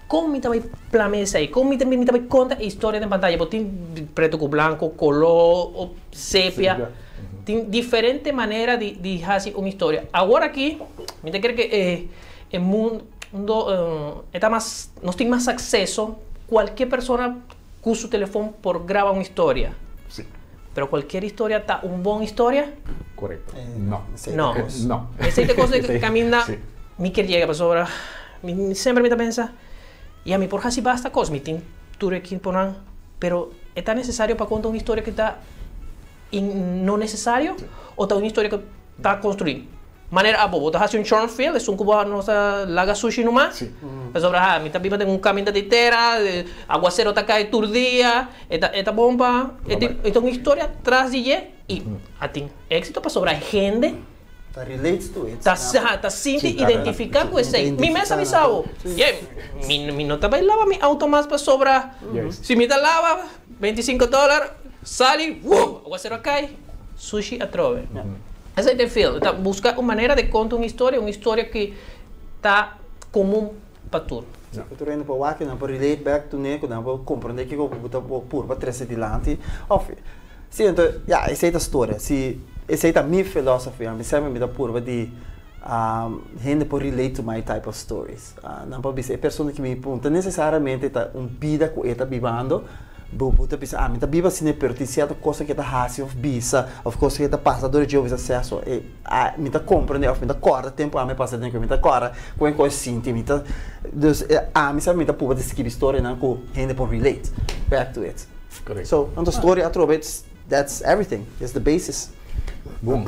Con mi ta bay plam'é esey? Con mi ta mi ta bay conta e historia den pantaya? Bo tin preto cu blanco, color o sepia. Tin diferente manera di di haci un historia. Awor aki mi ta kere ke e e mundo e ta mas nos tin mas acceso cualkier persona cu su telefon por graba un historia. Pero cualkier historia ta un bon historia? Correcto. No. No. No. Esey ta cosa cu caminda mi kier yega pasobra mi semper mi ta pensa ya mi por haci basta cos mi tin tur e ekiponan pero e ta necesario pa conta un historia cu ta no necesario o ta un historia cu ta construi? Manera abo, bo ta hasi un short film, esun ku bo no sa laga sushi numa. Pasobra ha, mi ta biba den un kaminda di tera, aguasero ta kai tur dia, e ta e ta bon pa e tin e ta un historia tras di dje i a tin éksito pasobra hende Ta relate to it. Ta ha, ta sinti identifiká ku esei. Mi mes a bisa bo, ye, mi mi no ta bai laba mi auto mas pasobra si mi ta laba 25 dòler sali, wuu, aguasero a kai. Sushi atrobe. Esei ta e film. Ta buska un manera di konta un historia, un historia ku ta komun pa tur. Si, ku tur hende por wak, nan por relate back to ne, ku nan por komprende kiko ku bo ta purba trese dilanti. Òf, si, anto, ya, esei ta storia. Si, esei ta mi philosophy. Ami semper mi ta purba di hende por relate to my type of stories. Nan por bisa e persona ki mi punta nesesariamente ta un bida ku e ta bibando, bo bo ta bisa ami ta biba asina pero tin sierto cosa ku e ta hasi òf bisa òf cosa ku e ta pasa dor dje òf bisa seso e mi ta komprende òf mi ta kòrda tempu ami a pasa den ku mi ta kòrda ku e kos sinti mi ta dus ami sa mi ta pruba di skibi storianan ku hende por relate back to it so anto storia atrobe that's everything it's the basis. Bon,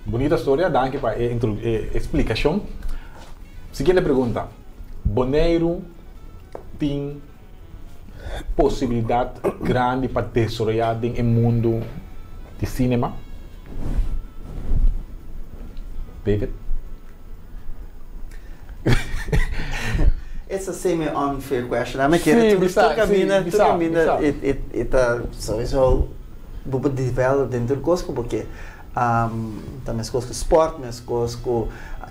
bunita storia, danki pa e e splikashon. Siguiente pregunta, Boneiru tin posibilidat grandi pa desaroyá den e mundu di sinema? David? It's a semi unfair question. Ami kere tur tur kaminda tur kaminda e ta sowieso bo por develop den tur kos ku bo ke. Ta meskos ku sport, meskos ku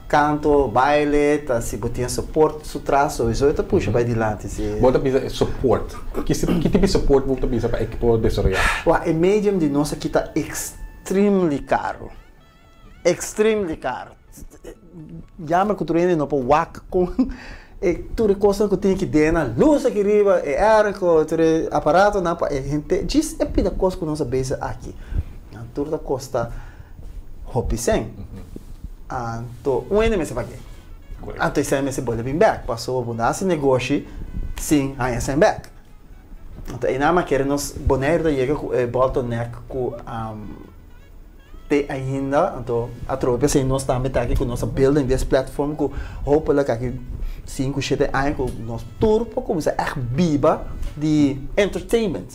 kanto, baile, ta si bo tin support su tras sowieso e ta pusha bai dilanti si. Bo ta bisa e support, ki tipo di support bo ta bisa pa e por desaroyá? Wak, e medium di nos aki ta extremely karo, extremely karo. Jammer ku tur hende no por wak kon e tur e kosnan ku tin ki den nan lus aki riba, e airco, tur e aparatonan pa e hende djis e pida kos ku nos a beza aki. Nan tur ta kosta hopi sèn. Anto un hende mester pag'é. Anto e sèn mester bolbe bin bèk pasobra bo no hasi negoshi sin haña sèn bèk. Anto einan a kere nos Boneiru ta yega ku e bottleneck ku. Te ainda, anto atrobe p'esei nos tambe ta aki ku nos a building this platform ku hopelijk aki sinku, shete aña ku nos tur por kuminsá ègt biba di entertainment.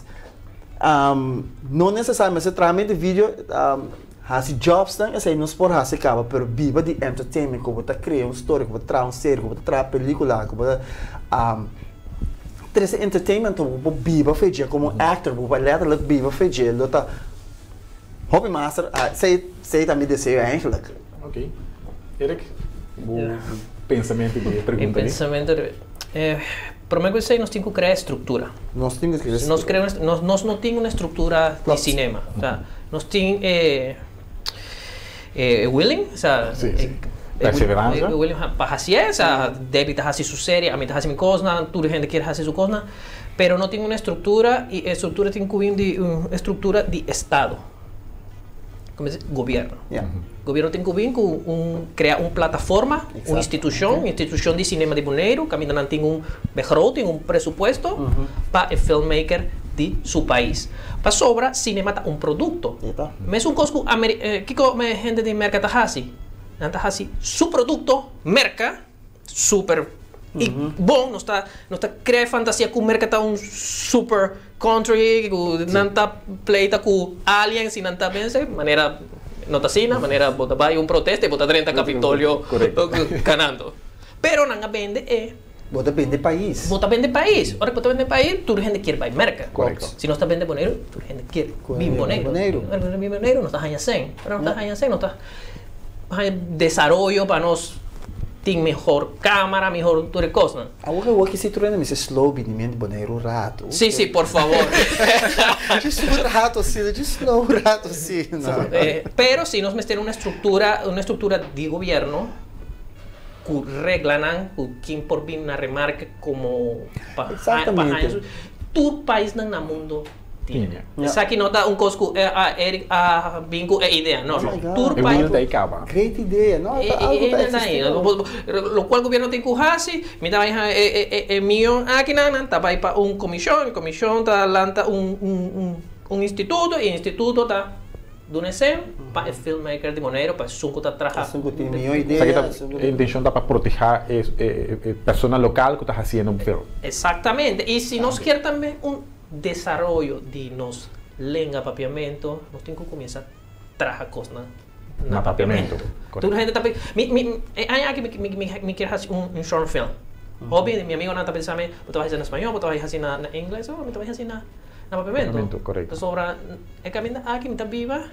No nesesariamente traha mente video, hasi jobsnan esei nos por hasi kaba, pero biba di entertainment ku bo ta krea un story, ku bo ta traha un serie, ku bo ta traha pelikula, ku bo ta trese entertainment ku bo por biba for dje komo actor, bo por letterlijk biba for dje lo ta. Hopi master a sei sei ta mi deseo eigenlijk. Ok. Erik, bo pensamentu di e pregunta Mi pensamentu di e prome ku esei nos tin ku krea e struktura. Nos tin ku krea e Nos krea un nos no tin un estruktura di sinema. Osea, nos tin e e willing, osea, Sí, sí. Perseveransa. E willing pa hasié, osea, Debbie ta hasi su serie, ami ta hasi mi kosnan, tur hende kier hasi su kosnan. Pero no tin un estructura y e estructura tin cu bin di un estructura di estado. Como dice? Gobierno. Gobierno tin cu bin cu un crea un plataforma, un institucion, institucion di cinema di Boneiru, caminda nan tin un begroting, un presupuesto pa e filmmaker di su pais. Pasobra cinema ta un producto. Mesun cos cu Ameri, kico hende di Merca ta haci? Nan ta haci su producto Merca. Super y bon nos ta nos ta crea fantasia cu Merca ta un super country cu nan ta pleita cu aliens y nan ta vense manera no ta asina manera bo ta bay un protesta y bo ta drenta Capitolio ganando pero nan a bende e Bo ta bende pais. Bo ta bende pais ora cu bo ta bende pais tur hende kier bay Merca si nos ta bende Boneiru tur hende kier bin Boneiru ora cu bin Boneiru nos ta haya cen ora nos ta haya cen nos ta Haña desaroyo pa nos tin mehor camara, mehor tur e cosnan. Awor awor ki si tur hende mester slow binimento di Boneiru un rato. Si, si, por favor. Djis un rato si, djis slow un rato si, no. Pero si nos mester un estructura, un estructura di gobierno cu reglanan cu kin por bin na remarke como pa haña su, tur paisnan na mundo. Tin. Esaki no ta un kos ku Eric a bin ku e idea, no, no. Tur E pais. mundo ta ei kaba. Great idea, no, ta algo ta existi. Lokual gobierno tin ku hasi, mi ta bai haña e miyon akinan, nan ta bai pa un komishon, e komishon ta lanta un instituto, e instituto ta. Duna esei pa e filmmaker di Boneiru, pa esun ku ta traha. Esun ku tin mihó idea. Esaki ta e intencion ta pa proteha e persona local ku ta hasiendo un film. Exactamente. Y si nos kier tambe un desaroyo di nos lenga Papiamento, nos tin ku kuminsa traha kosnan na Papiamento. Tur hende ta mi mi e aña aki mi mi mi kier hasi un short film. Hopi di mi amigonan ta bisa mi, bo ta bai hasi na spañó, bo ta bai hasi na ingles, oh mi ta bai hasi na na Papiamento. Pasobra e kaminda aki mi ta biba,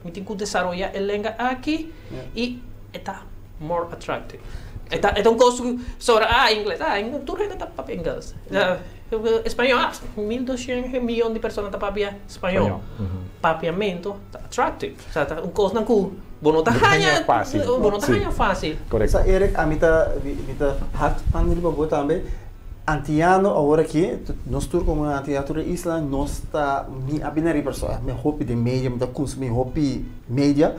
mi tin ku desaroyá e lenga aki i e ta more attractive. E ta e ta un kos ku sobra ah ingles, ah tur hende ta papia ingles. Español, ah 1200 miyon di persona ta papia spañol. Papiamento ta attractive. Osea ta un kosnan ku bo no ta haña bo no ta haña fácil. Sa Eric, ami ta mi ta hak pan riba bo tambe. Antiano awor aki, nos tur komo antiano tur e isla nos ta mi a bini ariba so mi hopi den media mi ta kunsumí hopi media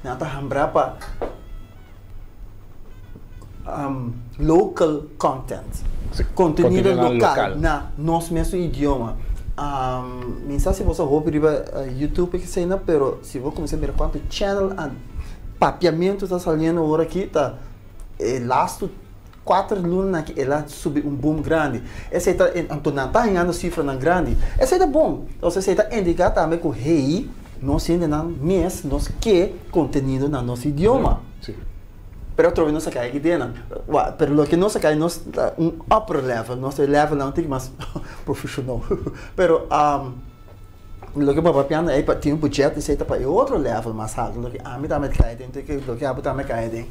nan ta hambra pa local content, kontenido lokal na nos mesun idioma. Mi sa si bo sa hopi riba youtube e esei pero si bo kuminsá mira kuantu channel papiamentu ta saliendo awor aki ta e lastu Kuater lunanan aki el a subi un boom grandi. Esei ta, anto nan ta hañando sifranan grandi. Esei ta bon. Entonces esei ta indiká tambe ku hey, nos hendenan mes nos ke kontenido na nos idioma. Pero atrobe nos a kai aki den nan. Wak, pero loke nos a kai nos ta un upper level, nos e levelnan un tiki mas profeshonal. Pero loke bo a papiando ei pa tin un budget esei ta pa e otro level mas haltu loke ami tambe ta kai aden loke abo tambe kai aden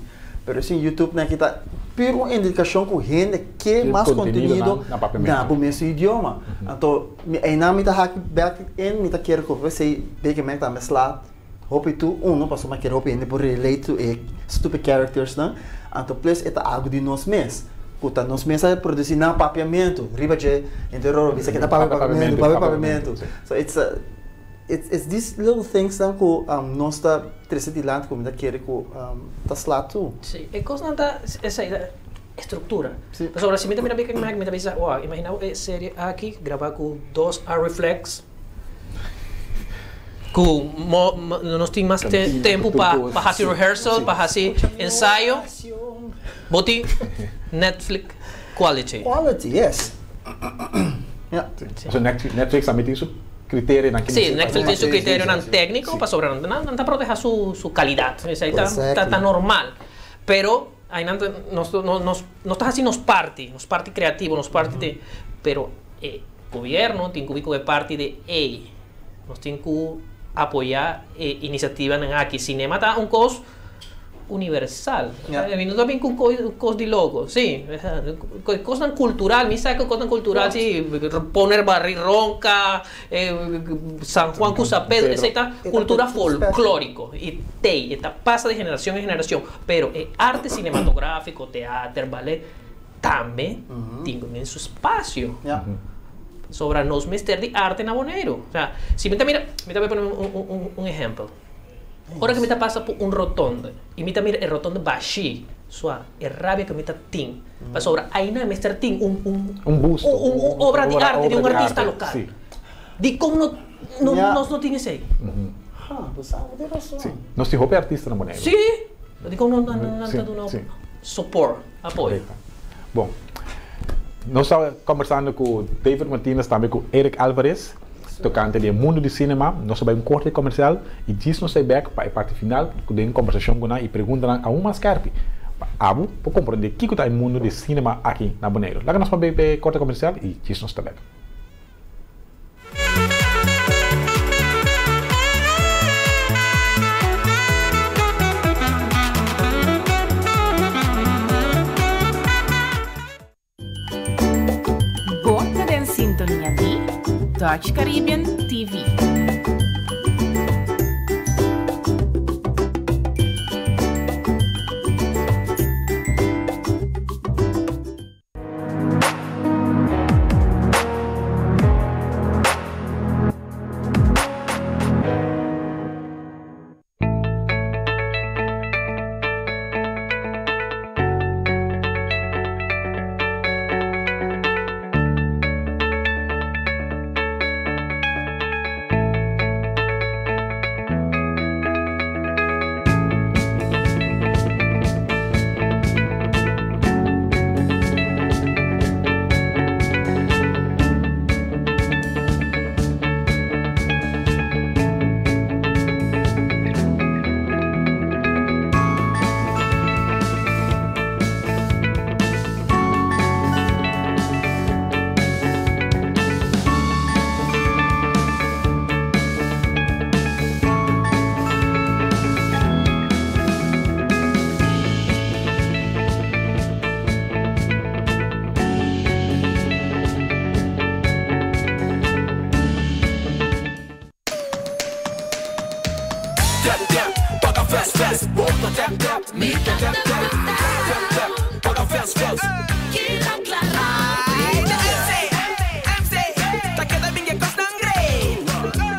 pero sin youtube nan kita pur un indikashon ku hende ke mas kontenido na bo mes idioma anto einan mi ta haki bek in mi ta kere ku esei biggemerk tambe sla hopi tu uno pasobra mi a kere hopi hende por relate to e stupid characters nan anto plus e ta algu di nos mes ku ta nos mes a produsi nan papiamentu riba dje hende roro bisa ke ta papia papiamentu papia papiamentu so it's a it's it's these little things nan ku nos ta trese dilanti ku mi ta kere ku ta sla tu. Si e kosnan ta esei ta estruktura pasobra si mi ta mira bika mi ta bisa wow imagina bo e serie aki graba ku dos Arriflex. Ku nos tin mas tempu pa hasi rehearsal, pa hasi ensayo. Bo tin Netflix quality. Quality, yes. Ya. So Netflix tambe tin su kriterionan. Si, Netflix tin su kriterionan tékniko pasobra nan ta proteha su kalidat. Esei ta normal. Pero ainan nos nos ta hasi nos parti, nos parti kreativo, nos parti di, pero e Gobierno tin cu bin cu e parti di ey. Nos tin cu apoya e iniciativanan aki. Cinema ta un cos universal. Mi no ta bin cu cos di loco. Si, cosnan cultural. Mi sa cu cosnan cultural, si, poner barri ronca, San Juan cu San Pedro, esey ta cultura folclorico. Y tey, e ta pasa di generacion en generacion. Pero e arte cinematografico, teater, ballet, Tambe tin ku tin su spasio. Pasobra nos mester di arte na Boneiru. Osea, si mi ta mira, mi ta bai pone un ehèmpel. Ora ku mi ta pasa por un rotonde i mi ta mira e rotonde bashí, sua, e rabia ku mi ta tin. Pasobra ainan mester tin un un busto, un obra di arte di un artista lokal. Dikon no nos no tin esei? Nos tin hopi artista na Boneiru. Sí! Dikon no nan ta duna support, apoyo? Bon, nos ta kombersando ku David Martinez tambe ku Eric Alvarez tokante di e mundu di sinema. Nos ta bai un korte komersial i djis nos ta bai bek pa e parti final ku den kombersashon ku nan i preguntanan aun mas skerpi pa abo por komprende kiko ta e mundu di sinema aki na Boneiru. Laga nos pa bai pa e korte komersial i djis nos ta bek. Bo ta den sintonia di Dutch Caribbean TV. fast, fast. Bo ta tap tap, mi ta tap tap. Tap tap, paga fast, fast. Keda kla rápido. MC, MC, ta keda bin e kosnan great.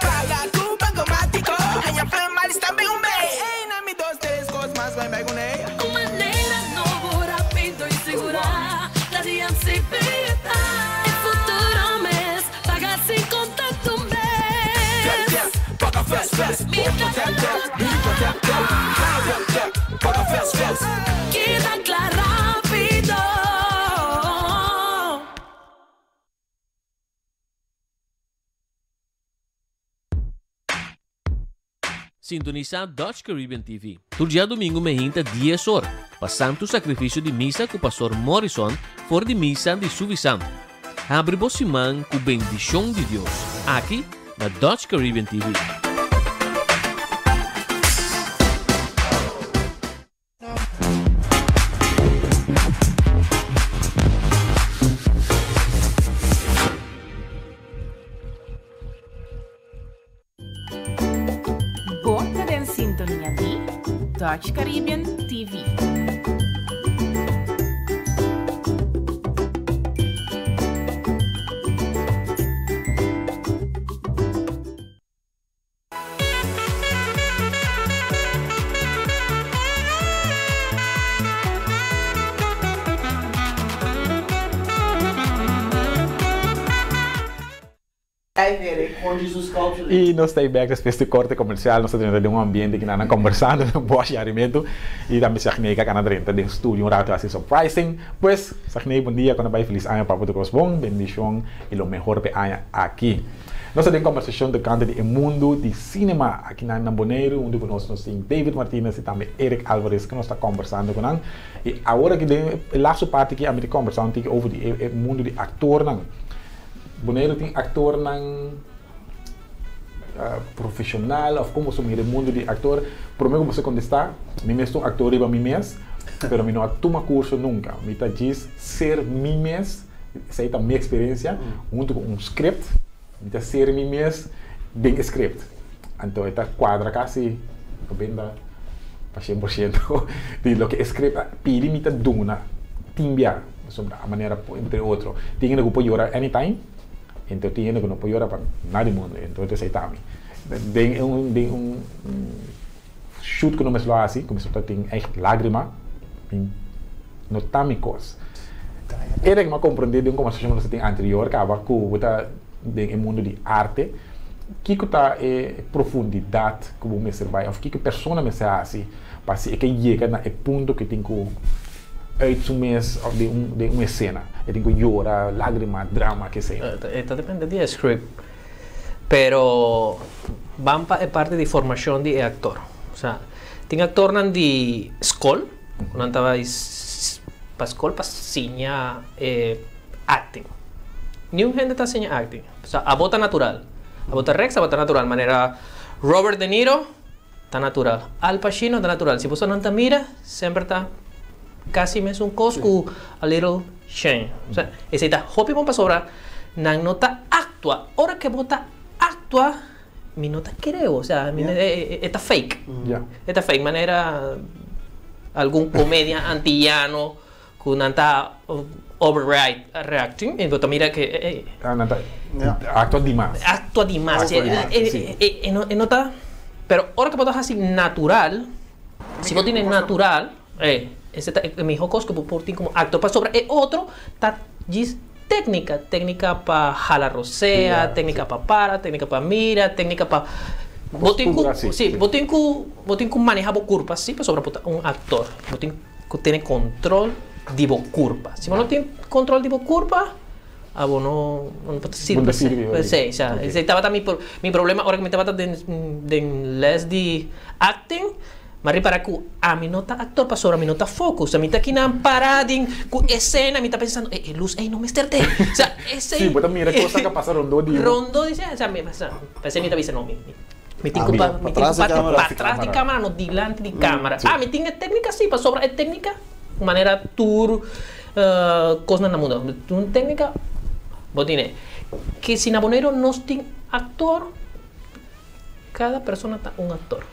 Paga ku Bankomatiko, haña Flemalis tambe un bei. Ey, na mi dos, tres kos mas bai bai kuné. Un manera nobo, rápido i sigurá, ta di MCB ta. E futuro mes, paga sin kontakto mes. Tap tap, paga fast, fast. Bo ta tap tap, mi ta tap tap. Tap tap, paga fast, fast. Keda kla rápido. Sintonisá Dutch Caribbean TV tur djadumingu mehinta dies or pa Santu Sakrifisio di Misa ku Pastor Morrison for di Misa di Suffisant. Habri bo siman ku bendishon di Dios aki na Dutch Caribbean TV. Bo ta den sintonia di Dutch Caribbean TV. Y nos ta bek despues di corte comercial, nos ta drenta den un ambiente ki nan a conversando den un boshi arimento y tambe Sagney ka kana drenta den studio un rato haci surprising. Pues, Sagney bon dia, con a bay feliz aña pa bo tur cos bon, bendicion y lo mehor p'e aña aki. Nos ta den kombersashon tokante di e mundu di sinema akinan na Boneiru. Huntu ku nos nos tin David Martinez i tambe Eric Alvarez ku nos ta kombersando ku nan. I awor aki den e lastu parti aki ami ta kombersá un tiki over di e mundu di aktornan. Boneiru tin aktornan profeshonal òf komo boso mira e mundu di aktor? Promé ku boso kontestá, mi mes ta un aktor riba mi mes, pero mi no a tuma kurso nunka. Mi ta djis ser mi mes. Esei ta mi eksperensia huntu ku un script, mi ta ser mi mes den e script. Anto e ta kuadra kasi 90 pa 100% di loke e script a pidi mi ta duna tin bia. Pasobra a manera entre otro tin hende ku por yora anytime, ento tin hende ku no por yora pa nada di mundu. Ento esei ta mi. Den un den un shoot ku no mes lo hasi ku mi ta tin ègt lágrima mi no ta mi kos. Eric mi a komprendé den un kombersashon ku nos a tin anterior kaba ku bo ta den e mundu di arte, kiko ta e profundidat ku bo mester bai òf kiko e persona mester hasi pa si e ke yega na e punto ku e tin ku uit su mes òf den un den un esena e tin ku yora, lágrima, drama, ke sea. E ta depende di e script. Pero ban pa e parti di formacion di e actor. Osea, tin actornan di scol cu nan ta bay pa scol pa siña e acting. Niun hende ta siña acting. Osea, abo ta natural. Abo ta rex, abo ta natural. Manera Robert De Niro ta natural. Al Pacino ta natural. Si boso nan ta mira, semper ta casi mesun cos cu a little change. Osea, esey ta hopi bon pasobra nan no ta actua. Ora ke bo ta actua, mi no ta kere bo. Osea, mi e ta fake. E ta fake. Manera algun comedia antillano cu nan ta overreacting y bo ta mira ke e. Nan ta actua dimas. Actua dimas. E no ta, pero ora ke bo ta haci natural, si bo tene natural, ese ta e miho cos ke bo por tin como actor. Pasobra e otro ta djis Técnica, técnica pa hala rosea, técnica pa para, técnica pa mira, técnica pa Bo tin ku, sí, bo tin ku, bo tin ku maneha bo kurpa sí, pasobra bo ta un aktor. Bo tin ku tene kontrol di bo kurpa. Si bo no tin kontrol di bo kurpa, abo no, bo no por ta sirbi. Sí, sa. Esei tabata mi, mi problema ora ku mi tabata den, den les di acting. M'a ripara ku ami no ta aktor pasobra mi no ta focus. Mi ta kinan pará den ku esena, mi ta pensando, e e lus ei no mester te. Osea, esei. Sí, bo ta mira kosnan ka pasa rondó di bo. Rondó di esei, osea, mi p'esei mi ta bisa, no, mi mi tin ku pa, mi tin ku pa patras di kamera, no dilanti di kamera. Ah, mi tin e téknika sí, pasobra e téknika, manera tur kosnan na mundo, un téknika bo tine. Ke si na Boneiru nos tin aktor, kada persona ta un aktor.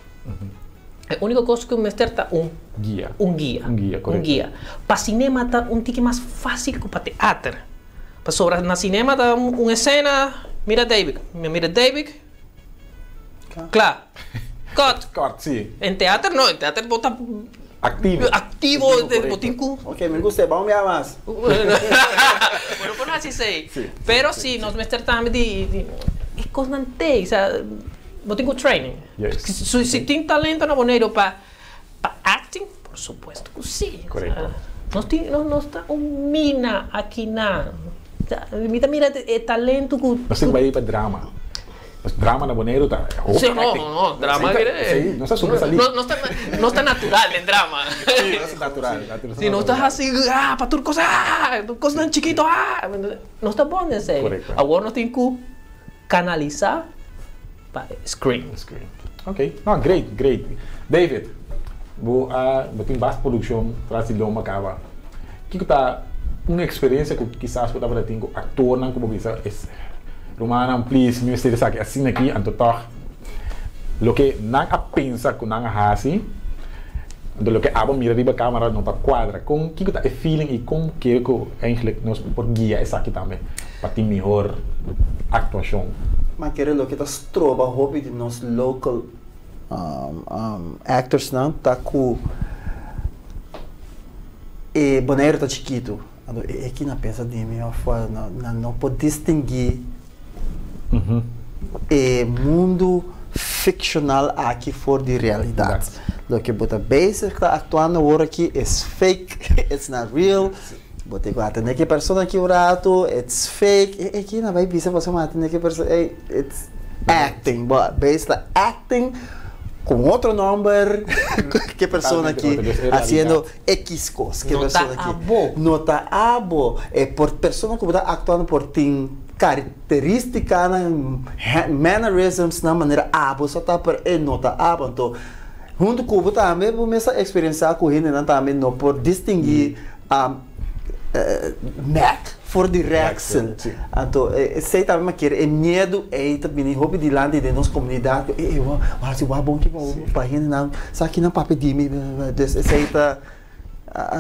E úniko kos ku mester ta un Guia. un guia. Un guia, Un korekto. guia. Pa sinema ta un tiki mas fásil ku pa teater. Pasobra na sinema ta un esena, mira David, mi a mira David, kla, cut. Cut, si. En teater no, en teater bo ta Aktivo. aktivo, bo tin ku. Ok, mi gusta, ban mira mas. Bo no por hasi esei. Pero si nos mester tambe di e kosnan tei, osea, bo tin ku training. Yes. Si si tin talento na Boneiru pa pa acting, por supuesto ku si. Korekto. Nos tin nos nos ta un mina akinan. Mi ta mira e talento ku. Nos tin ku bai pa drama. Nos drama na Boneiru ta hopi Sí, no, acting. no, drama Sí, kere. sí, nos ta sobresalí. No, no ta no ta natural den drama. Sí, no ta natural. natural Si nos ta hasi ah pa tur kos ah tur kosnan chikito ah nos ta bon den esei. Korekto. Awor nos tin ku kanalisá pa e screen. Screen. Ok. No, great, great. David, bo a bo tin basta produkshon tras di lomba kaba. Kiko ta un eksperensia ku kisas bo tabata tin ku aktornan ku bo bisa es rumannan please mi mester esaki asina aki anto tòg loke nan a pensa ku nan a hasi anto loke abo mira riba kamera no ta kuadra. Kon kiko ta e feeling i kon bo kere ku eigentlik nos por guia esaki tambe pa tin mihor aktuashon? Ma kere loke ta stroba hopi di nos local actorsnan ta ku e Boneiru ta chikitu. Anto e e kina pensa di mi of nan no por distinguí e mundu ficcional aki for di realidat. Loke bo ta bezig ta actuando awor aki is fake, it's not real. Bo tin ku atendé ki persona aki un ratu, it's fake. E e kina bai bisa boso ma atendé ki persona, ey, it's acting. Bo bezig ta acting ku un otro nomber ki persona aki haciendo X kos. Ki No ta persona aki. abo. No ta abo. E por persona ku bo ta actuando por tin caracteristicanan, mannerismsnan manera abo sa ta, pero e no ta abo. Anto huntu ku bo tambe bo mes a experiencia ku hendenan tambe no por distingui Mac for di Rexel. Anto esei tambe mi a kere e miedu ei ta bini hopi dilanti den nos komunidat ku e wak si wak bon ki pa hendenan sa kinan papia di mi. Dus esei ta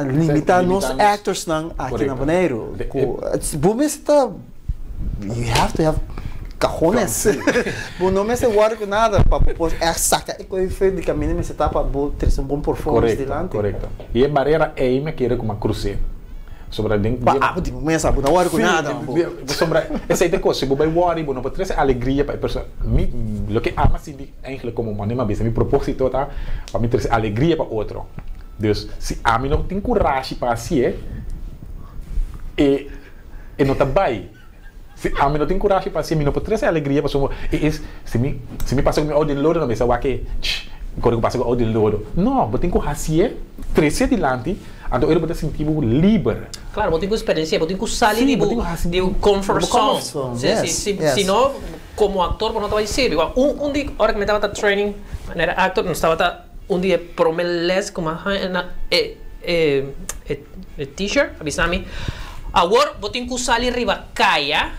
limita nos actorsnan aki na Boneiru. Ku bo mester ta you have to have cajones. Bo no mester worry ku nada pa bo por ègt saka e koe fe di kaminda mester ta pa bo trese un bon performance dilanti. Korekto, korekto. I e barera ei mi a kere ku mi a krus'é. Pasobra den. Pa abo di bo mes abo no worry ku nada. Sí, pasobra esei ta e kos, si bo bai worry bo no por trese alegria pa e persona. Mi, loke ami a sinti eigenlijk komo manera mi a bisa mi propósito ta pa mi trese alegria pa otro. Dus si ami no tin kurashi pa hasié e. E no ta bai. Si ami no tin kurashi pa hasi, mi no por trese alegria pasobra e es, si mi, si mi pasa ku mi outo den lodo, nan mester wak e, tsh, kore ku pasa ku outo den lodo. No, bo tin ku hasié, trese dilanti, anto ora bo ta sinti bo liber. Klaro, bo tin ku eksperensiá, bo tin ku sali di bo, di bo comfort zone. Si, si, si, si no, komo aktor bo no ta bai sirbi. Wak, un, un di, ora ku mi tabata training manera aktor, nos tabata un di e prome les ku mi a haña na e, e, e. E teacher a bisa mi, Awor bo tin ku sali riba kaya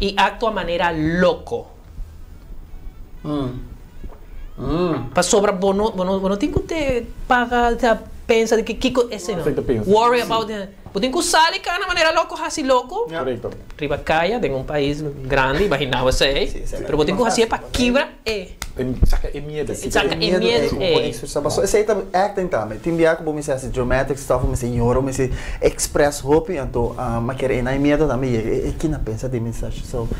i aktua manera loko. Pasobra bo no bo no bo no tin ku te paga ta pensa di kiko esei no. Worry about the bo tin ku sali kana manera loko hasi loko riba kaya den un pais grandi imagina bo esei pero bo tin ku hasié pa kibra e. Saka e miedu. Saka e miedu ei. Pasobra esei ta acting tambe. Tin bia ku bo mester hasi dramatic stuff, bo mester yora, bo mester express hopi, anto mi a kere e nan e miedu tambe yega. E kina pensa di mi such. So,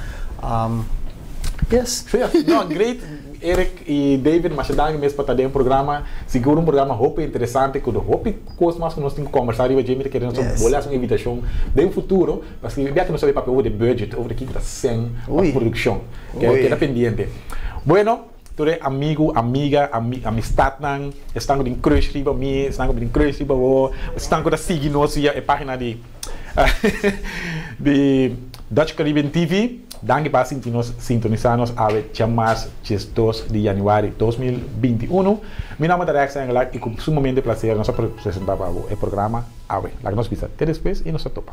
yes. No, great Eric i David, masha danki mes pa ta den programa. Sigur un programa hopi interesante ku hopi kos mas ku nos tin ku kombersá riba dje. Mi ta kere nos a bolbe hasi un invitashon den futuro paske bia ku nos a bai papia over di budget, over di kiko ta sèn pa produkshon. Keda pendiente. Bueno, tur e amigu, amiga, amistadnan, esnan ku tin crush riba mi, esnan ku tin crush riba bo, esnan ku ta sigui nos via e pagina di di Dutch Caribbean TV, danki pa sinti nos, sintonisa nos awe djamars 12 di januari 2021. Mi nomber ta Rex Engelhardt i ku sumamente placer nos a presenta pa bo e programa awe. Laga nos bisa te despues i nos ta topa.